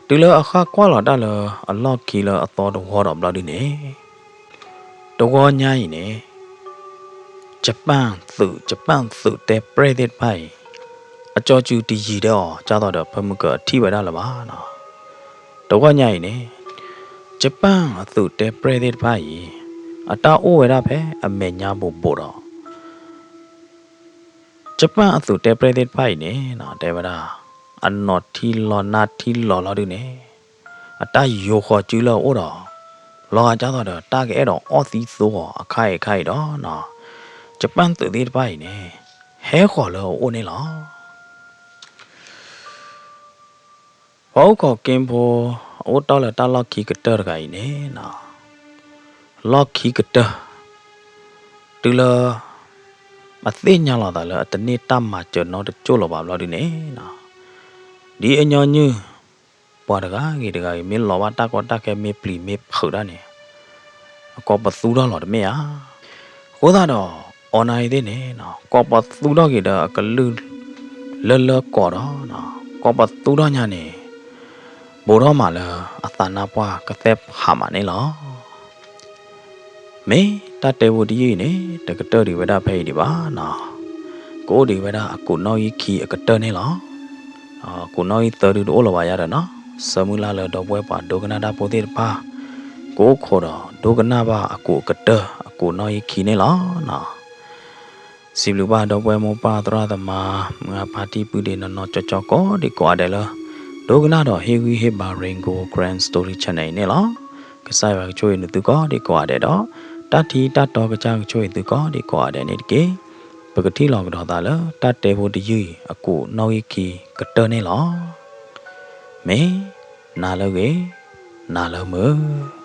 တုၤလၢအဃၣ်ကွၢ်လီၤတၢ်လၢအလီၢ်ခံလၢအသီတဝီဒီးဘျီဒုန့ၣ် တဝီညါအံၤန့ၣ် ယပၣ်ၣ်သုး ယပၣ်ၣ်သုးတဲပြဲၣ်သ့ၣ်တဖၣ်အံၤ အကၠီစုတယံၤဒဲးအီၤ ဒ်သိးဒီးဖဲမုၢ်ကအထံၣ်ဝဲဒၣ်လၢၤဘၣ်နီၤ. တဝီညါအံၤန့ၣ် ယပၣ်ၣ်အသုးတဲပြဲၣ်သ့ၣ်တဖၣ်အံၤ အတၢ်အိၣ်ဝဲဒၣ်ဖဲအမဲာ်ညါဘိးဘိးဒီး ယပၣ်ၣ်အသုးတဲပြဲၣ်သ့ၣ်တဖၣ်အံၤန့ၣ်နီၤ တဲဝဲဒၣ် အနီၢ်ထံလီၤနါထံလီၤလီၤဒုန့ၣ် အတၢ်ယိၤဃီၤစုလၢအအိၣ်ဒီး လီၤဂာ်ဒ်သိးဒီး တၢ်ကအဲၣ်ဒိးအီၣ်သံသိအီၤအခါအံၤအခါအံၤဒီးနီၤ ယပၣ်ၣ်သုးသ့ၣ်တဖၣ်အံၤန့ၣ် ဟဲဃီၤလၢအအိၣ်န့ၣ်လီၤ. ပှၤအိၣ်ခိးက့ဖိ အအိၣ်တီၢ်လၢတၢ်လီၢ်ခံကတၢၢ်တဂၤအံၤန့ၣ်နီၤ လီၢ်ခံကတၢၢ် တုၤလၢ အသ့ၣ်ညါလီၤသးလၢအတန့ၢ်တၢ်မၤစၢၤနီတကၠိၢ်လၢၤဘၣ်ဘျီဒုန့ၣ်နီၤ ဒ်အညီနုၢ် ပှၤတဂၤဂ့ၤတဂၤဂ့ၤ မ့ၢ်လီၤဘၣ်တၢ်ကီတၢ်ခဲ မ့ၢ်ပျံၤမ့ၢ်ဖုးတၢ်န့ၣ် အကိးပသူထီၣ်လီၤတမ့ၢ်ဧါ. အဃိသတးဒီး အီၤနၤအံၤသ့ၣ်န့ၣ်နီၤ ကိးပသူထီၣ်က့ၤဒီးအကလုၢ်လၢလၢကီးဒီးနီၤ ကိးပသူထီၣ်ညါန့ၣ် ဘူးထီၣ်မးလၢအသးနါပှၢ်ကသဲၣ်ဖးမးန့ၣ်လီၤ. မ့ၢ်တၢ်တဲဖိတယုၢ်အံၤန့ၣ် တကတၢၢ်ဒံးဝဲဒၣ်ဖဲအံၤဒံးဘၣ်နီၤ. ကအိၣ်ဒံးဝဲဒၣ်အကူးနီၣ်ဂံၢ်ခံအကတၢၢ်န့ၣ်လီၤ. အကူးနီၣ်ဂံၢ်သၢဒုတအိၣ်လၢၤဘၣ်ယါဒီးနီၤ, ဆၢမုၢ်လၢ်လၢဒီပုၢ်ဝဲၢ်ပှၤဒိကနၣ်တၢ်ဖိသ့ၣ်တဖၣ် ကအိၣ်ခိးဒီးဒိကနၣ်ဘၣ်အကူးအကတၢၢ် အကူးနီၣ်ဂံၢ်ခံန့ၣ်လီၤနီၤ. စံးဘျုးဘၣ်ဒီပုၢ်ဝဲၢ်မိၢ်ပၢ်သရၣ်သမါ မုၢ်ဂၢ်ဖါတံၢ်ပုၢ်ဒ့နီၢ်နီၢ်ကၠီကၠီကိးဒံးကိးဂၤဒဲးလၢ ဒိကနၣ်ဒီးဟ့ၣ်ဂံၢ်ဟ့ၣ်ဘါ Rain Gold Karen Story Channel အံၤန့ၣ်လီၤ. ကစၢ်ယွၤကဆိၣ်ဂ့ၤနသုကိးဒံးကိးဂၤဒဲးဒီး တၢ်ထံတၢ်တီကစၢ်ကဆိၣ်ဂ့ၤသုကိးဒံးကိးဂၤဒဲးန့ၣ်တက့ၢ်. ပကထံၣ်လီၤကဒီးသးလၢတၢ်တဲဖိတယုၢ်အံၤ အကူးနီၣ်ဂံၢ်ခံကတၢၢ်န့ၣ်လီၤ. မ့ၢ်နၤလၢဂ့ၤ, နၤလၢမုာ်.